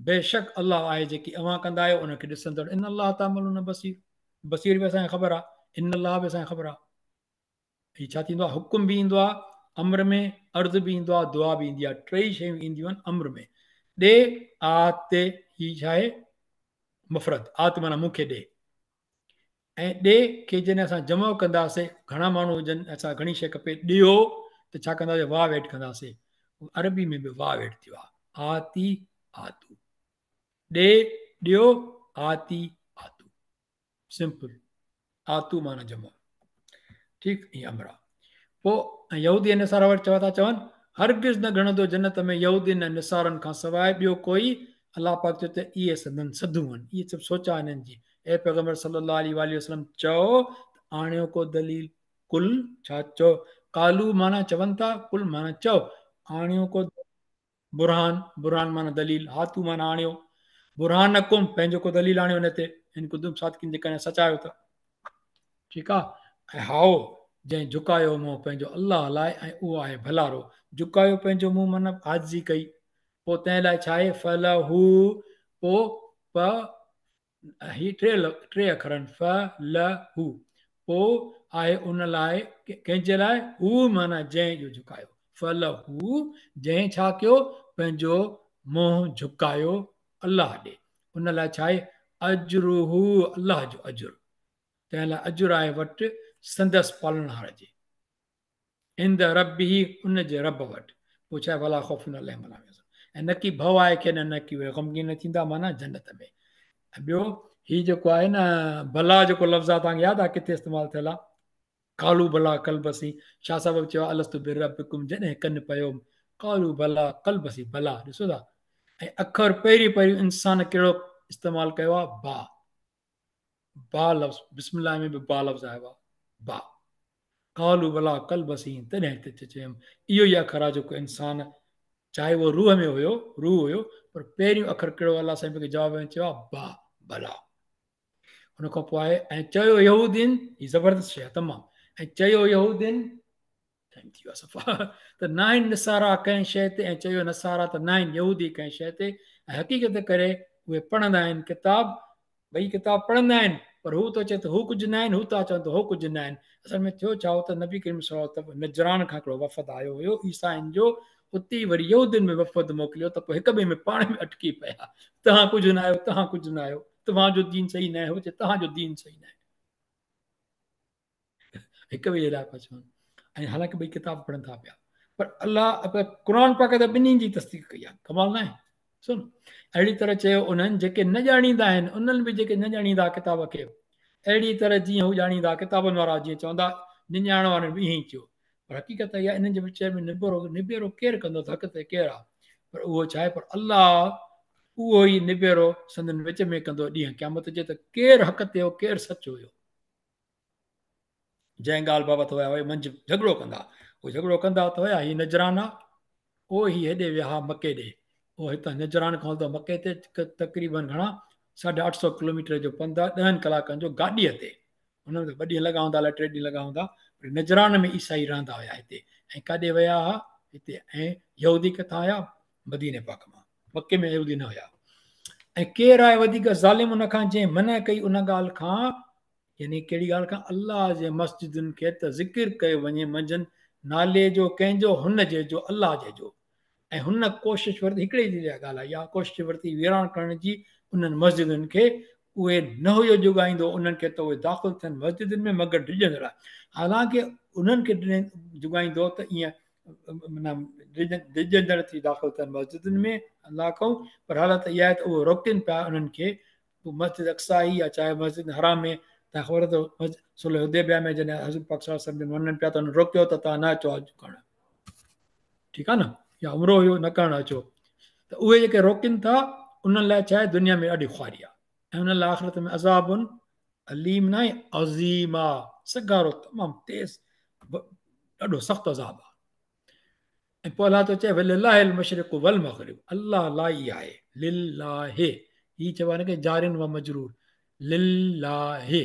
بيشڪ الله آهي جيڪي اوهان ڪندا آهيو ان کي ڏسندڙ ان الله تعملون بصير بصير به اسان کي خبر آهي ان الله به اسان کي خبر آهي هي ڇا ٿيندو آهي حڪم به ايندو آهي امر ۾ عرض به ايندو آهي دعا به ايندي آهي ٽئي شيون اينديون آهن امر ۾ ڏي آت هي ڇا آهي مفرد آت معنيٰ مون کي ڏي ۽ ڏي کي جڏهن اسان جمع ڪنداسي گهڻا ماڻهو هجن اسان گهڻي شيء کپي ڏيو ته ڇا ڪنداسي واو ايڊ ڪنداسي عربي ۾ به واو ايڊ ٿيو آهي آتي آتو ڏي ڏيو آتي آتو سمپل آتو معنيٰ جمع ٺيڪ هي امر آ پوء ۽ يهودي ۽ نصارا وري چوا ٿا چون هرگز نه ڳڻندو جنت ۾ يهودين ۽ نصارن کان سواء ٻيو ڪوئي الله پاڪ چيو ته اهي سندن سڌون آهن اهي سڀ سوچ آهن انهن جي اي پيغمبر صلي الله عليه واله وسلم چئو ته آڻيو ڪو دليل قل ڇا چئو قالو معنيٰ چون ٿا قل معنيٰ چئو آڻيو ڪو برهان، برهان معنيٰ دليل، هاتو معنيٰ آڻيو، برهانڪم پنهنجو ڪو دليل آڻيو ان تي، ان ڪنتم صادقين جيڪڏهن سچ آهيو ته. ٺيڪ آ ۽ هائو جنهن جهڪايو منهن پنهنجو الله لاء ۽ اهو آهي ڀلارو، جهڪايو پنهنجو منهن معنيٰ عاجزي ڪئي، پوء تنهن لاء ڇا آهي فله پوء پ هي ٽي اکر آهن ف ل ه پوء آهي ان لاء ڪنهن جي لاء هو معنيٰ جنهن جو جهڪايو ف ل ه جنهن ڇا ڪيو پنهنجو منهن جهڪايو الله ڏي ان لاء ڇا آهي اجره الله جو اجر تنهن لاء اجر آهي وٽ سندس پالڻهار جي عند ربه ان جي رب وٽ پوء ڇا ولا خوف عليهم ولا هم يحزنون ۽ نڪي ڀؤ آهي کين ۽ نڪي اهي غمگين ٿيندا معنيٰ جنت ۾ ۽ ٻيو هي جيڪو آهي نه بلا جيڪو لفظ آهي توهان کي ياد آهي ڪٿي استعمال ٿيل آهي قالوا بليٰ قلب سين شاهه صاحب چيو الست بربڪم جڏهن ڪن پيو قالوا بليٰ قلب سين بليٰ ڏسو ٿا ۽ اکر پهرين پهريون انسان ڪهڙو استعمال ڪيو آهي با با لفظ بسم الله ۾ به با لفظ آيو آهي با قالوا بليٰ قلب سين تڏهن ته چيم اهو ئي اکر آهي جيڪو انسان چاهي اهو روح ۾ هيو روح هيو پر پهريون اکر ڪهڙو الله سائين کي جواب ۾ چيو آهي با بليٰ ان کان پوء آهي ۽ چيو يهودين هي زبردست شيء آهي تمام ۽ چيو يهودين ٽائيم ٿي ويو صفا ته ناهن نصارا ڪنهن شيء تي ۽ چيو نصارا ته ناهن يهودي ڪنهن شيء تي ۽ حقيقت ڪري اهي پڙهندا آهن ڪتاب ٻئي ڪتاب پڙهندا آهن پر هو ٿو چئي ته هو ڪجهه نه آهن هو ٿا چون ته هو ڪجهه نه آهن اصل ۾ ٿيو ڇا هو ته نبي ڪريم صلي الله عليه وسلم نجران کان هڪڙو وفد آيو هيو عيسائين جو اتي وري يهودين ۾ وفد موڪليو ته پوء هڪ ٻئي ۾ پاڻ ۾ اٽڪي پيا توهان ڪجهه نه آهيو توهان ڪجهه نه آهيو توهان جو دين صحيح نه آهي هو چئي توهان جو دين صحيح نه آهي هڪ ٻئي جي لاء پيا چون ۽ حالانڪه ٻئي ڪتاب پڙهن ٿا پيا پر الله قرآن پاڪ ته ٻنهي جي تصديق ڪئي آهي ڪمال نه آهي سن اهڙي طرح چيو انهن جيڪي نه ڄاڻيندا آهن انهن به جيڪي نه ڄاڻيندا ڪتاب کي اهڙي طرح جيئن هو ڄاڻيندا ڪتابن وارا جيئن چوندا نڄاڻ وارن به ائين ئي چيو پر حقيقت اها انهن جي وچ ۾ نبيرو نبيرو ڪير ڪندو ته حق تي ڪير آهي پر اهو ڇا آهي پر الله اهو ئي نبيرو سندن وچ ۾ ڪندو ڏينهن قيامت جي ته ڪير حق تي هو ڪير سچ هيو جنهن ڳالهه بابت هيا اهي منجهه جهڳڙو ڪندا اهي جهڳڙو ڪندا ته هيا هي نجران آ او هي هيڏي ويا ها مڪي ڏي او هتان نجران کان هلندو مڪي تي تقريبن گهڻا 850 ڪلوميٽر جو پنڌ آ 10 ڪلاڪن جو گاڏيء تي ان ۾ ٻه ڏينهن لڳا هوندا الائي ٽي ڏينهن لڳا هوندا پر نجران ۾ عيسائي رهندا هيا هتي ۽ ڪاڏي ويا ها هتي ۽ يهودي ڪٿان آيا مديني پاڪ مان مڪي ۾ يهودي نه هيا ۽ ڪير آهي وڌيڪ ظالم ان کان جنهن منع ڪئي ان ڳالهه کان يعني ڪهڙي ڳالهه کان الله جي مسجدن کي ته ذڪر ڪيو وڃي منجهن نالي جو ڪنهن جو هن جي جو الله جي جو ۽ هن ڪوشش ورتي هڪڙي جي ڳالهه آهي اها ڪوشش ورتي ويران ڪرڻ جي انهن مسجدن کي اهي نه هيو جڳائيندو انهن کي ته اهي داخل ٿين مسجدن ۾ مگر ڊڄندڙ حالانڪه انهن کي جڳائيندو ته ائين معنيٰ ڊڄندڙ ٿي داخل ٿين مسجدن ۾ الله کان پر حالت اها آهي ته اهي روڪين پيا انهن کي پوء مسجد اقصيٰ ئي يا چاهي مسجد حرام ۾ تان خبر اٿو صلح حديبيه ۾ جڏهن حضور پاڪ صلي الله عليه وسلم جن وڃن پيا ته انهن روڪيو ته توهان نه اچو حج ڪرڻ ٺيڪ آهي نه يا عمرو هيو نه ڪرڻ اچو ته اهي جيڪي روڪين ٿا انهن لاء ڇا آهي دنيا ۾ ڏاڍي خواري آهي ۽ انهن لاء آخرت ۾ عذاب اليم نه آهي عظيم آهي سگهارو تمام تيز ڏاڍو سخت عذاب آهي ۽ پوء الله ٿو چئي ولله المشرق والمغرب الله لاء ئي آهي لله هي چئبو آهي نه جارين و مجرور لله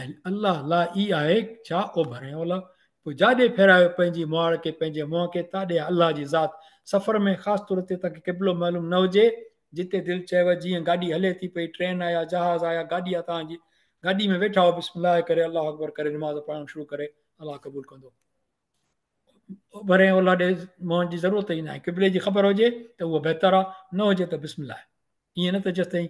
۽ الله لاء ئي آهي ڇا اوڀر ۽ اولهه پوء جاڏي ڦيرايو پنهنجي مواڙ کي پنهنجي منهن کي تاڏي الله جي ذات سفر ۾ خاص طور تي توهان کي قبلو معلوم نه هجي جتي دل چئيو جيئن گاڏي هلي ٿي پئي ٽرين آ يا جهاز آ يا گاڏي آ توهان جي گاڏي ۾ ويٺا هو بسم الله ڪري الله اڪبر ڪري نماز پڙهڻ شروع ڪري الله قبول ڪندو اوڀر ۽ اولهه ڏي منهن جي ضرورت ئي ناهي قبلي جي خبر هجي ته اهو بهتر آهي نه هجي ته بسم الله ائين نه ته جيستائين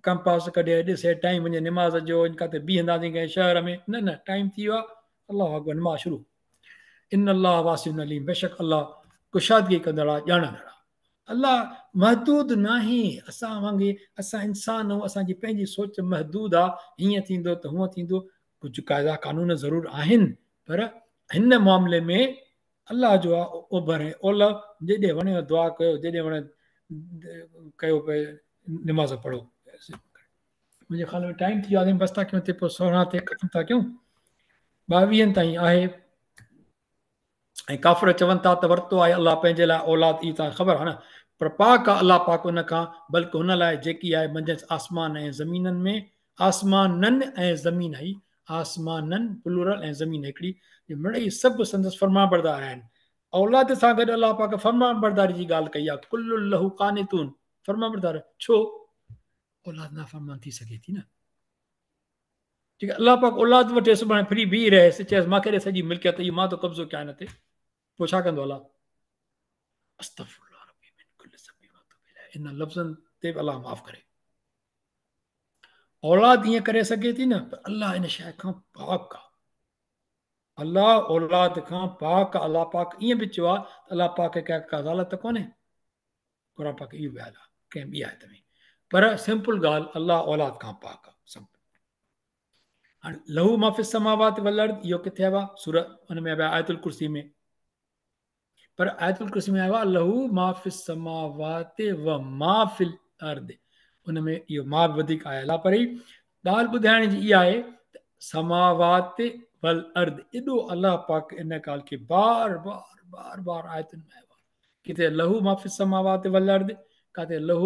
ڪمپاس ڪڍي ڏسي ٽائيم وڃي نماز جو ان ڪاٿي بيهنداسين ڪنهن شهر ۾ نه نه ٽائيم ٿي ويو آهي الله اڪبر نماز شروع ان الله واسع عليم بيشڪ الله ڪشادگي ڪندڙ آهي ڄاڻندڙ آهي الله محدود ناهي اسان وانگي اسان انسان آهيون اسان جي پنهنجي سوچ محدود آهي هيئن ٿيندو ته هونئن ٿيندو ڪجهه قاعدا قانون ضرور آهن پر هن معاملي ۾ الله جو آ اوڀر ۽ اولهه جيڏي وڻيو دعا ڪيو جيڏي وڻي ڪيو پئي نماز پڙهو منهنجي خيال ۾ ٽائيم ٿي ويو آهي بس ٿا ڪيون تي پوء 16 تي ختم ٿا ڪيون 22 تائين آهي ۽ ڪافر چون ٿا ته ورتو آهي الله پنهنجي لاء اولاد اهو توهان کي خبر آهي نه پر پاڪ آهي الله پاڪ ان کان بلڪ هن لاء جيڪي آهي منجهس آسمان ۽ زمينن ۾ آسمانن ۽ زمين هي آسمانن پلورل ۽ زمين هڪڙي جو مڙئي سڀ سندس فرمانبردار آهن اولاد سان گڏ الله پاڪ فرمانبرداري جي ڳالهه ڪئي آهي ڪل له قانتون فرمانبردار ڇو اولاد نافرمان ٿي سگهي ٿي نه جيڪي الله پاڪ اولاد وٺي سڀاڻي ڦري بيهي رهيس چيس مان کي ڏي سڄي ملڪيت اهو مان ٿو قبضو ڪيان هن تي پوء ڇا ڪندو الله استغفر الله ربي من كل ذنب واتوب اليه ان لفظن تي به الله معاف ڪري اولاد ائين ڪري سگهي ٿي نه پر الله ان شيء کان پاڪ آ الله اولاد کان پاڪ الله پاڪ ائين به چيو آ ته الله پاڪ کي ڪا ضلالت ڪونهي قرآن پاڪ اهو به آيل آهي ڪنهن ٻي آيت ۾ پر سمپل ڳالهه الله اولاد کان پاڪ آهي سمپل هاڻي له ما في السماوات والارض اهو ڪٿي آيو آهي سورة ان ۾ آيو آيت الڪرسي ۾ پر آيت الڪرسي ۾ آيو آهي له ما في السماوات و ما في الارض، ان ۾ اهو ما به وڌيڪ آيل آهي. پر هي ڳالهه ٻڌائڻ جي اها آهي ته سماوات والارض ايڏو الله پاڪ ان ڳالهه کي بار بار بار بار آيتن ۾ آيو آهي. ڪٿي له ما في السماوات والارض، ڪاٿي له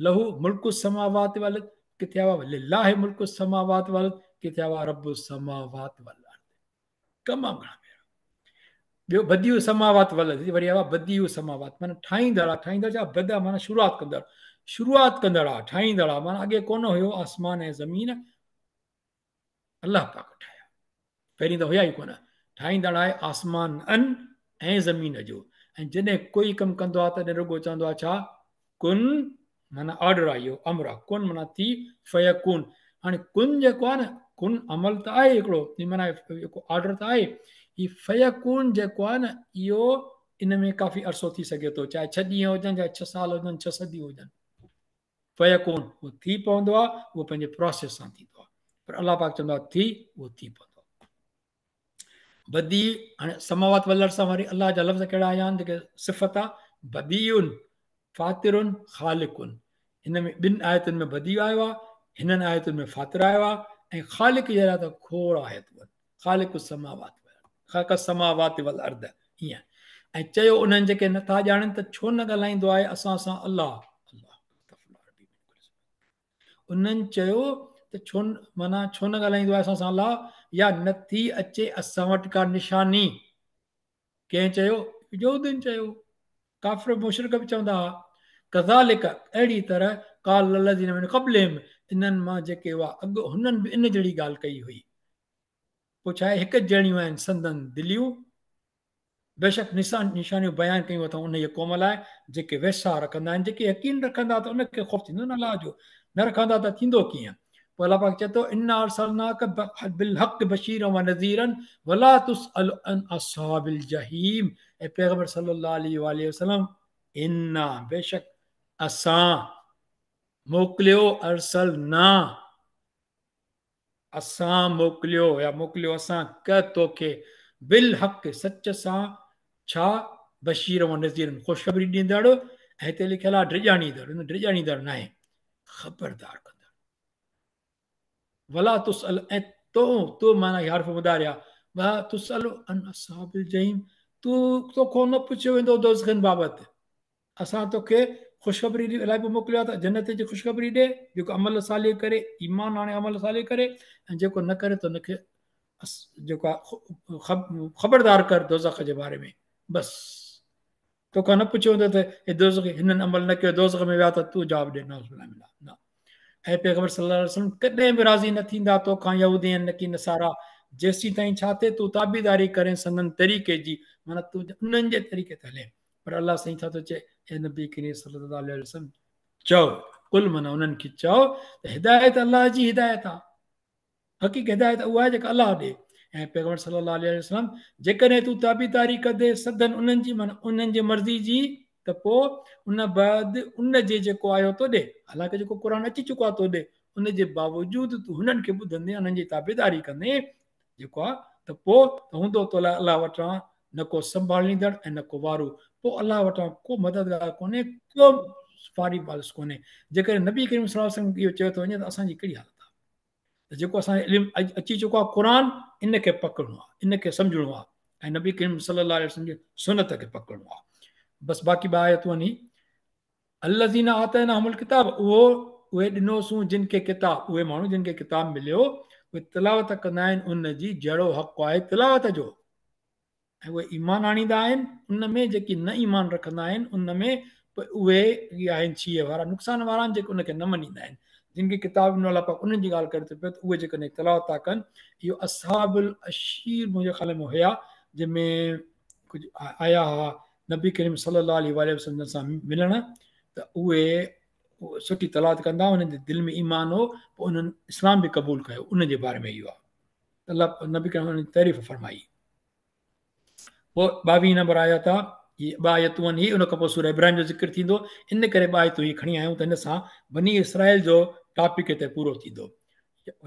له ملڪ السماوات والارض، ڪٿي آيو آهي لله ملڪ السماوات والارض، ڪٿي آيو آهي رب السماوات والارض. تمام گهڻا ڀيرا. ٻيو بديع السماوات والارض، وري آيو آهي بديع السماوات معنيٰ ٺاهيندڙ آهي، ٺاهيندڙ ڇا؟ بدا معنيٰ شروعات ڪندڙ، شروعات ڪندڙ آهي، ٺاهيندڙ آهي، معنيٰ اڳي ڪونه هيو آسمان ۽ زمين، الله پاڪ ٺاهيا، پهرين ته هيا ئي ڪونه. ٺاهيندڙ آهي آسمان ان ۽ زمين جو. ۽ جڏهن ڪوئي ڪم ڪندو آهي تڏهن رڳو چوندو آهي ڇا؟ ڪن، معنيٰ آرڊر آهي اهو، امر آهي، ڪن معنيٰ ٿي، فيڪون. هاڻي ڪن جيڪو آهي نه، ڪن عمل ته آهي هڪڙو، هي معنيٰ هڪ آرڊر ته آهي، هي فيڪون جيڪو آهي نه اهو ان ۾ ڪافي عرصو ٿي سگهي ٿو، چاهي 6 ڏينهن هجن، چاهي 6 سال هجن، 6 صديون هجن. فيڪون اهو ٿي پوندو آهي، اهو پنهنجي پروسيس سان ٿيندو آهي، پر الله پاڪ چوندو آهي ٿي، اهو ٿي پوندو آهي. بديع، هاڻي سماوات والارض سان وري الله جا لفظ ڪهڙا آيا آهن جيڪي صفت آ، بديع، فاطر، خالق. هن ۾ ٻن آيتن ۾ بديع آيو آهي، هنن آيتن ۾ فاطر آيو آهي ۽ خالق جي لاء ته کوڙ آيتون آهن، خالق السماوات والارض، خلق السماوات والارض ائين. ۽ چيو انهن جيڪي نٿا ڄاڻن ته ڇو نه ڳالهائيندو آهي اسان سان الله، الله انهن چيو ته ڇو معنيٰ ڇو نه ڳالهائيندو آهي اسان سان الله يا نٿي اچي اسان وٽ ڪا نشاني؟ ڪنهن چيو؟ يهودين چيو. ڪافر مشرڪ به چوندا هئا. ڪذالڪ اهڙي طرح قال الذين من قبلهم انهن مان جيڪي هئا اڳ هنن به ان جهڙي ڳالهه ڪئي هئي. پوء ڇا هڪ جهڙيون آهن سندن دليون؟ بيشڪ نشانيون بيان ڪيون اٿئون انهيء قوم لاء جيڪي ويساهه رکندا آهن، جيڪي يقين رکندا ته ان کي خوف ٿيندو نه الله جو، نه رکندا ته ٿيندو ڪيئن؟ پوء الله پاڪ چئي ٿو، انا ارسلناک بالحق بشيرا ونذيرا ولا تسأل عن اصحاب الجحيم اي پيغمبر صلي الله عليه واٰله وسلم انا بيشڪ اسان موڪليو ارسلنا اسان موڪليو يا موڪليو اسان ڪ توکي بالحق سچ سان ڇا بشير و نذير خوشخبري ڏيندڙ ۽ هتي لکيل آهي ڊڄاڻيندڙ ان ڊڄاڻيندڙ ناهي خبردار ڪندڙ ولا تسأل ۽ تو تو معنی حرف مضارع ولا تسأل عن اصحاب الجحيم تو تو کان نه پڇيو ويندو دوزخن بابت اسان توکي خوشخبري لاء به موڪليو آهي ته جنت جي خوشخبري ڏي، جيڪو عمل صالح ڪري، ايمان آڻي عمل صالح ڪري ۽ جيڪو نه ڪري ته ان کي جيڪو آهي خبردار ڪر دوزخ جي باري ۾ بس توکان نه پڇيو ويندو ته هي دوزخ هنن عمل نه ڪيو دوزخ ۾ ويا ته تون جواب ڏي نعوذ بالله من نه اي پيغمبر صلي الله عليه وسلم ڪڏهن به راضي نه ٿيندا توکان يهودي ۽ نڪي نصارا جيسين تائين ڇا ٿئي تون تابعداري ڪرين سندن طريقي جي معنيٰ تون انهن جي طريقي تي هلين پر الله سائين ڇا ٿو چئي اي نبي ڪريم صلي الله عليه وسلم چئو قل معنيٰ انهن کي چئو ته هدايت الله جي هدايت آ حقيقي هدايت اها آهي جيڪا الله ڏي ۽ پيغمبر صلي الله عليه وسلم جيڪڏهن تون تابعداري ڪندي سڌن انهن جي معنيٰ انهن جي مرضي جي ته پوء ان بعد ان جي جيڪو آيو تو ڏي حالانڪه جيڪو قرآن اچي چڪو آهي تو ڏي ان جي باوجود تون هنن کي ٻڌندين انهن جي تابعداري ڪندين جيڪو آ ته پوء ته هوندو تو لاء الله وٽان نه ڪو سنڀاليندڙ ۽ نه ڪو وارو، پوء الله وٽان ڪو مددگار ڪونهي، ڪو سفاري والس ڪونهي. جيڪڏهن نبي ڪريم صلي الله عليه وسلم اهو چيو ٿو وڃي ته اسان جي ڪهڙي حالت آ؟ ته جيڪو اسان کي علم اڄ اچي چڪو آ قرآن ان کي پڪڙڻو آ، ان کي سمجهڻو آ ۽ نبي ڪريم صلي الله عليه وسلم جي سنت کي پڪڙڻو آ. بس باقي ٻه آيتون آهن هي. الذين آتيناهم الڪتاب اهو اهي ڏنوسون جن کي ڪتاب اهي ماڻهو جن کي ڪتاب مليو اهي تلاوت ڪندا آهن ان جي جهڙو حق آهي تلاوت جو ۽ اهي ايمان آڻيندا آهن ان ۾ جيڪي نه ايمان رکندا آهن ان ۾ پوء اهي ئي آهن ڇيهه وارا نقصان وارا آهن جيڪي ان کي نه مڃيندا آهن جن کي ڪتاب ڏنو الله پاڪ انهن جي ڳالهه ڪري ٿو پيو ته اهي جيڪڏهن تلاوت ٿا ڪن اهو اصحاب العشير منهنجي خيال ۾ هيا جنهن ۾ ڪجهه آيا هئا نبي ڪريم صلي الله عليه واٰله وسلم جن سان ملڻ ته اهي سٺي تلاوت ڪندا انهن جي دل ۾ ايمان هو پوء انهن اسلام به قبول ڪيو ان جي باري ۾ اهو آهي الله نبي ڪريم انهن جي تعريف فرمائي پوء 22 نمبر آيت آ هي ٻه آيتون آهن هي ان کان پوء سوره ابراهيم جو ذڪر ٿيندو ان ڪري ٻه آيتون هي کڻي آيا آهيون ته هن سان بني اسرائيل جو ٽاپڪ هتي پورو ٿيندو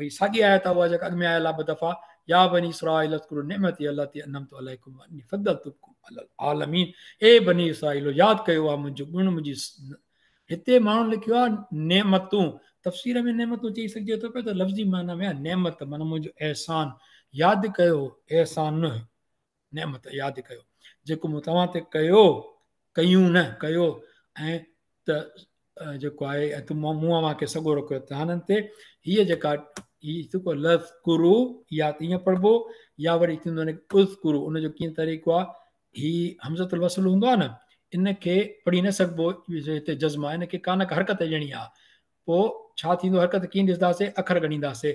هي ساڳي آيت آهي اها جيڪا اڳ ۾ آيل آهي ٻه دفعا يا بني اسرائيل اذڪروا نعمتي التي انعمت عليڪم واني فضلتڪم علي العالمين اي بني اسرائيل ياد ڪيو آ منهنجو ڳڻ منهنجي هتي ماڻهن لکيو آ نعمتون تفسير ۾ نعمتون چئي سگهجي ٿو پيو ته لفظي معنيٰ ۾ آ نعمت معنيٰ منهنجو احسان ياد ڪيو احسان نه نعمت ياد ڪيو جيڪو مون توهان تي ڪيو ڪيون نه ڪيو ۽ ته جيڪو آهي ۽ تون مون اوهان کي سڳورو ڪيو تهانن تي هيء جيڪا هي جيڪو لفظ ڪرو يا ته ائين پڙهبو يا وري ٿيندو ان اذڪرو ان جو ڪيئن طريقو آهي هي همزة الوصل هوندو آهي نه ان کي پڙهي نه سگهبو هتي جزم آهي ان کي ڪا نه ڪا حرڪت ڏيڻي آهي پوء ڇا ٿيندو حرڪت ڪيئن ڏسنداسي اکر ڳڻينداسي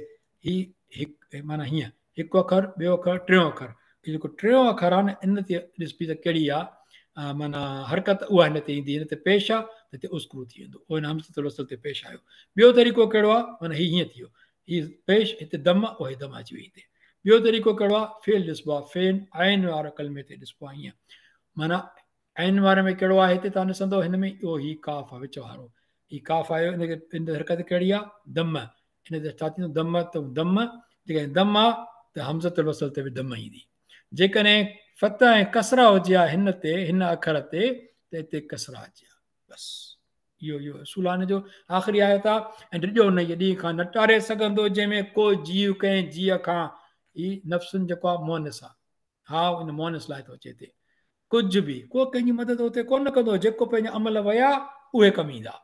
هي هڪ معنيٰ هيئن هڪ اکر ٻيو اکر ٽيون اکر هي جيڪو ٽيون اکر آهي نه ان تي ڏسبي ته ڪهڙي آهي معنيٰ حرڪت اها هن تي ايندي هن تي پيش آهي ته هتي اذڪرو ٿي ويندو اهو هن همزة الوصل تي پيش آيو ٻيو طريقو ڪهڙو آهي معنيٰ هي هيئن ٿي ويو هي پيش هتي ضم اهي ضم اچي وئي هتي ٻيو طريقو ڪهڙو آهي فعل ڏسبو آهي فعل عين وارو ڪلمي تي ڏسبو آهي هيئن معنيٰ عين واري ۾ ڪهڙو آهي هتي توهان ڏسندو هن ۾ اهو هي ڪاف آهي وچ وارو هي ڪاف آيو ان کي ان تي حرڪت ڪهڙي آهي ضم ان تي ڇا ٿيندو ضم ته ضم جيڪڏهن ضم آ ته همزة الوصل تي به ضم ايندي جيڪڏهن فتح ۽ ڪسره هجي ها هن تي هن اکر تي ته هتي ڪسره اچي ها بس اهو اهو اصول آهي جو آخري آيت آ ۽ ڊڄو ان ڏينهن کان نه ٽاري سگهندو جنهن ۾ ڪو جيء ڪنهن جيء کان هي نفسن جيڪو آ مؤنث آ ها ان مؤنث لاء ٿو اچي هتي ڪجهه به ڪو ڪنهن جي مدد اتي ڪونه ڪندو جيڪو پنهنجا عمل ويا اهي ڪم ايندا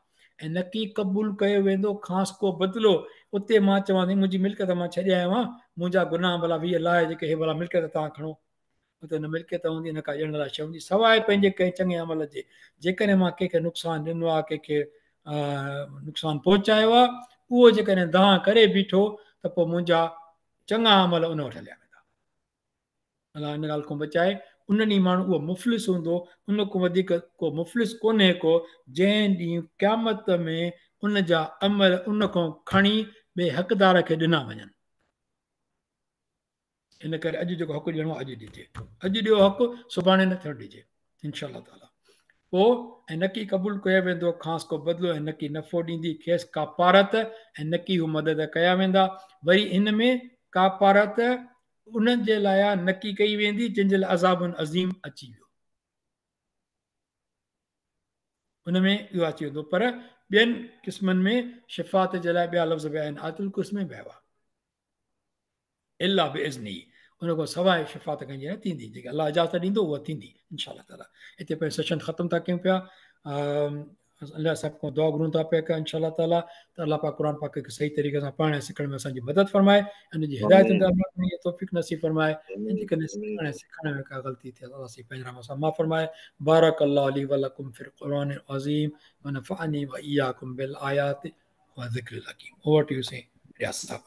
۽ نڪي قبول ڪيو ويندو کانئس ڪو بدلو اتي مان چوان ٿي منهنجي ملڪيت مان ڇڏي آيو آهيان منهنجا گناهه ڀلا 20 لاهي جيڪي هي ڀلا ملڪيت توهان کڻو اتي نه ملڪيت هوندي نه ڪا ڏيڻ لاء شيء هوندي سواء پنهنجي ڪنهن چڱي عمل جي جيڪڏهن مان ڪنهن کي نقصان ڏنو آهي ڪنهن کي نقصان پهچايو آهي اهو جيڪڏهن دانهن ڪري بيٺو ته پوء منهنجا چڱا عمل ان وٽ هليا ويندا الله ان ڳالهه کان بچائي ان ڏينهن ماڻهو اهو مفلس هوندو ان کان وڌيڪ ڪو مفلس ڪونهي ڪو جنهن ڏينهن قيامت ۾ ان جا عمل ان کان کڻي ٻئي حقدار کي ڏنا وڃن. ان ڪري اڄ جيڪو حق ڏيڻو اڄ ڏجي اڄ ڏيو حق سڀاڻي نه ٿيڻ ڏجي انشاء الله تعالي پوء ۽ نڪي قبول ڪيو ويندو کانئس ڪو بدلو ۽ نڪي نفعو ڏيندي کيس ڪا پارت ۽ نڪي هو مدد ڪيا ويندا وري هن ۾ ڪا پارت انهن جي لاء نڪي ڪئي ويندي جن جي لاء عذاب عظيم اچي ويو. ان ۾ اهو اچي ويندو پر ٻين قسمن ۾ شفاعت جي لاء ٻيا لفظ به آهن آيت الڪرسي ۾ به آيو آهي الا باذنه ان کان سواء شفاعت ڪنهن جي نه ٿيندي جيڪي الله اجازت ڏيندو اها ٿيندي انشاء الله تعالي هتي پنهنجو سيشن ختم ٿا ڪيون پيا الله صاحب کان دعا گهرون ٿا پيا ڪه انشاء الله تعالي ته الله پاڪ قرآن پاڪ کي صحيح طريقي سان پڙهڻ ۽ سکڻ ۾ اسان جي مدد فرمائي ان جي هدايتن تي عمل ڪرڻ جي توفيق نصيب فرمائي ۽ جيڪڏهن سکڻ ۽ سکڻ ۾ ڪا غلطي ٿئي الله سائين پنهنجي رحم سان معاف فرمائي بارڪ الله لي ولڪم في القرآن العظيم ونفعني واياڪم بالآيات وذڪر الحڪيم اوور ٽو you سائين رياض صاحب.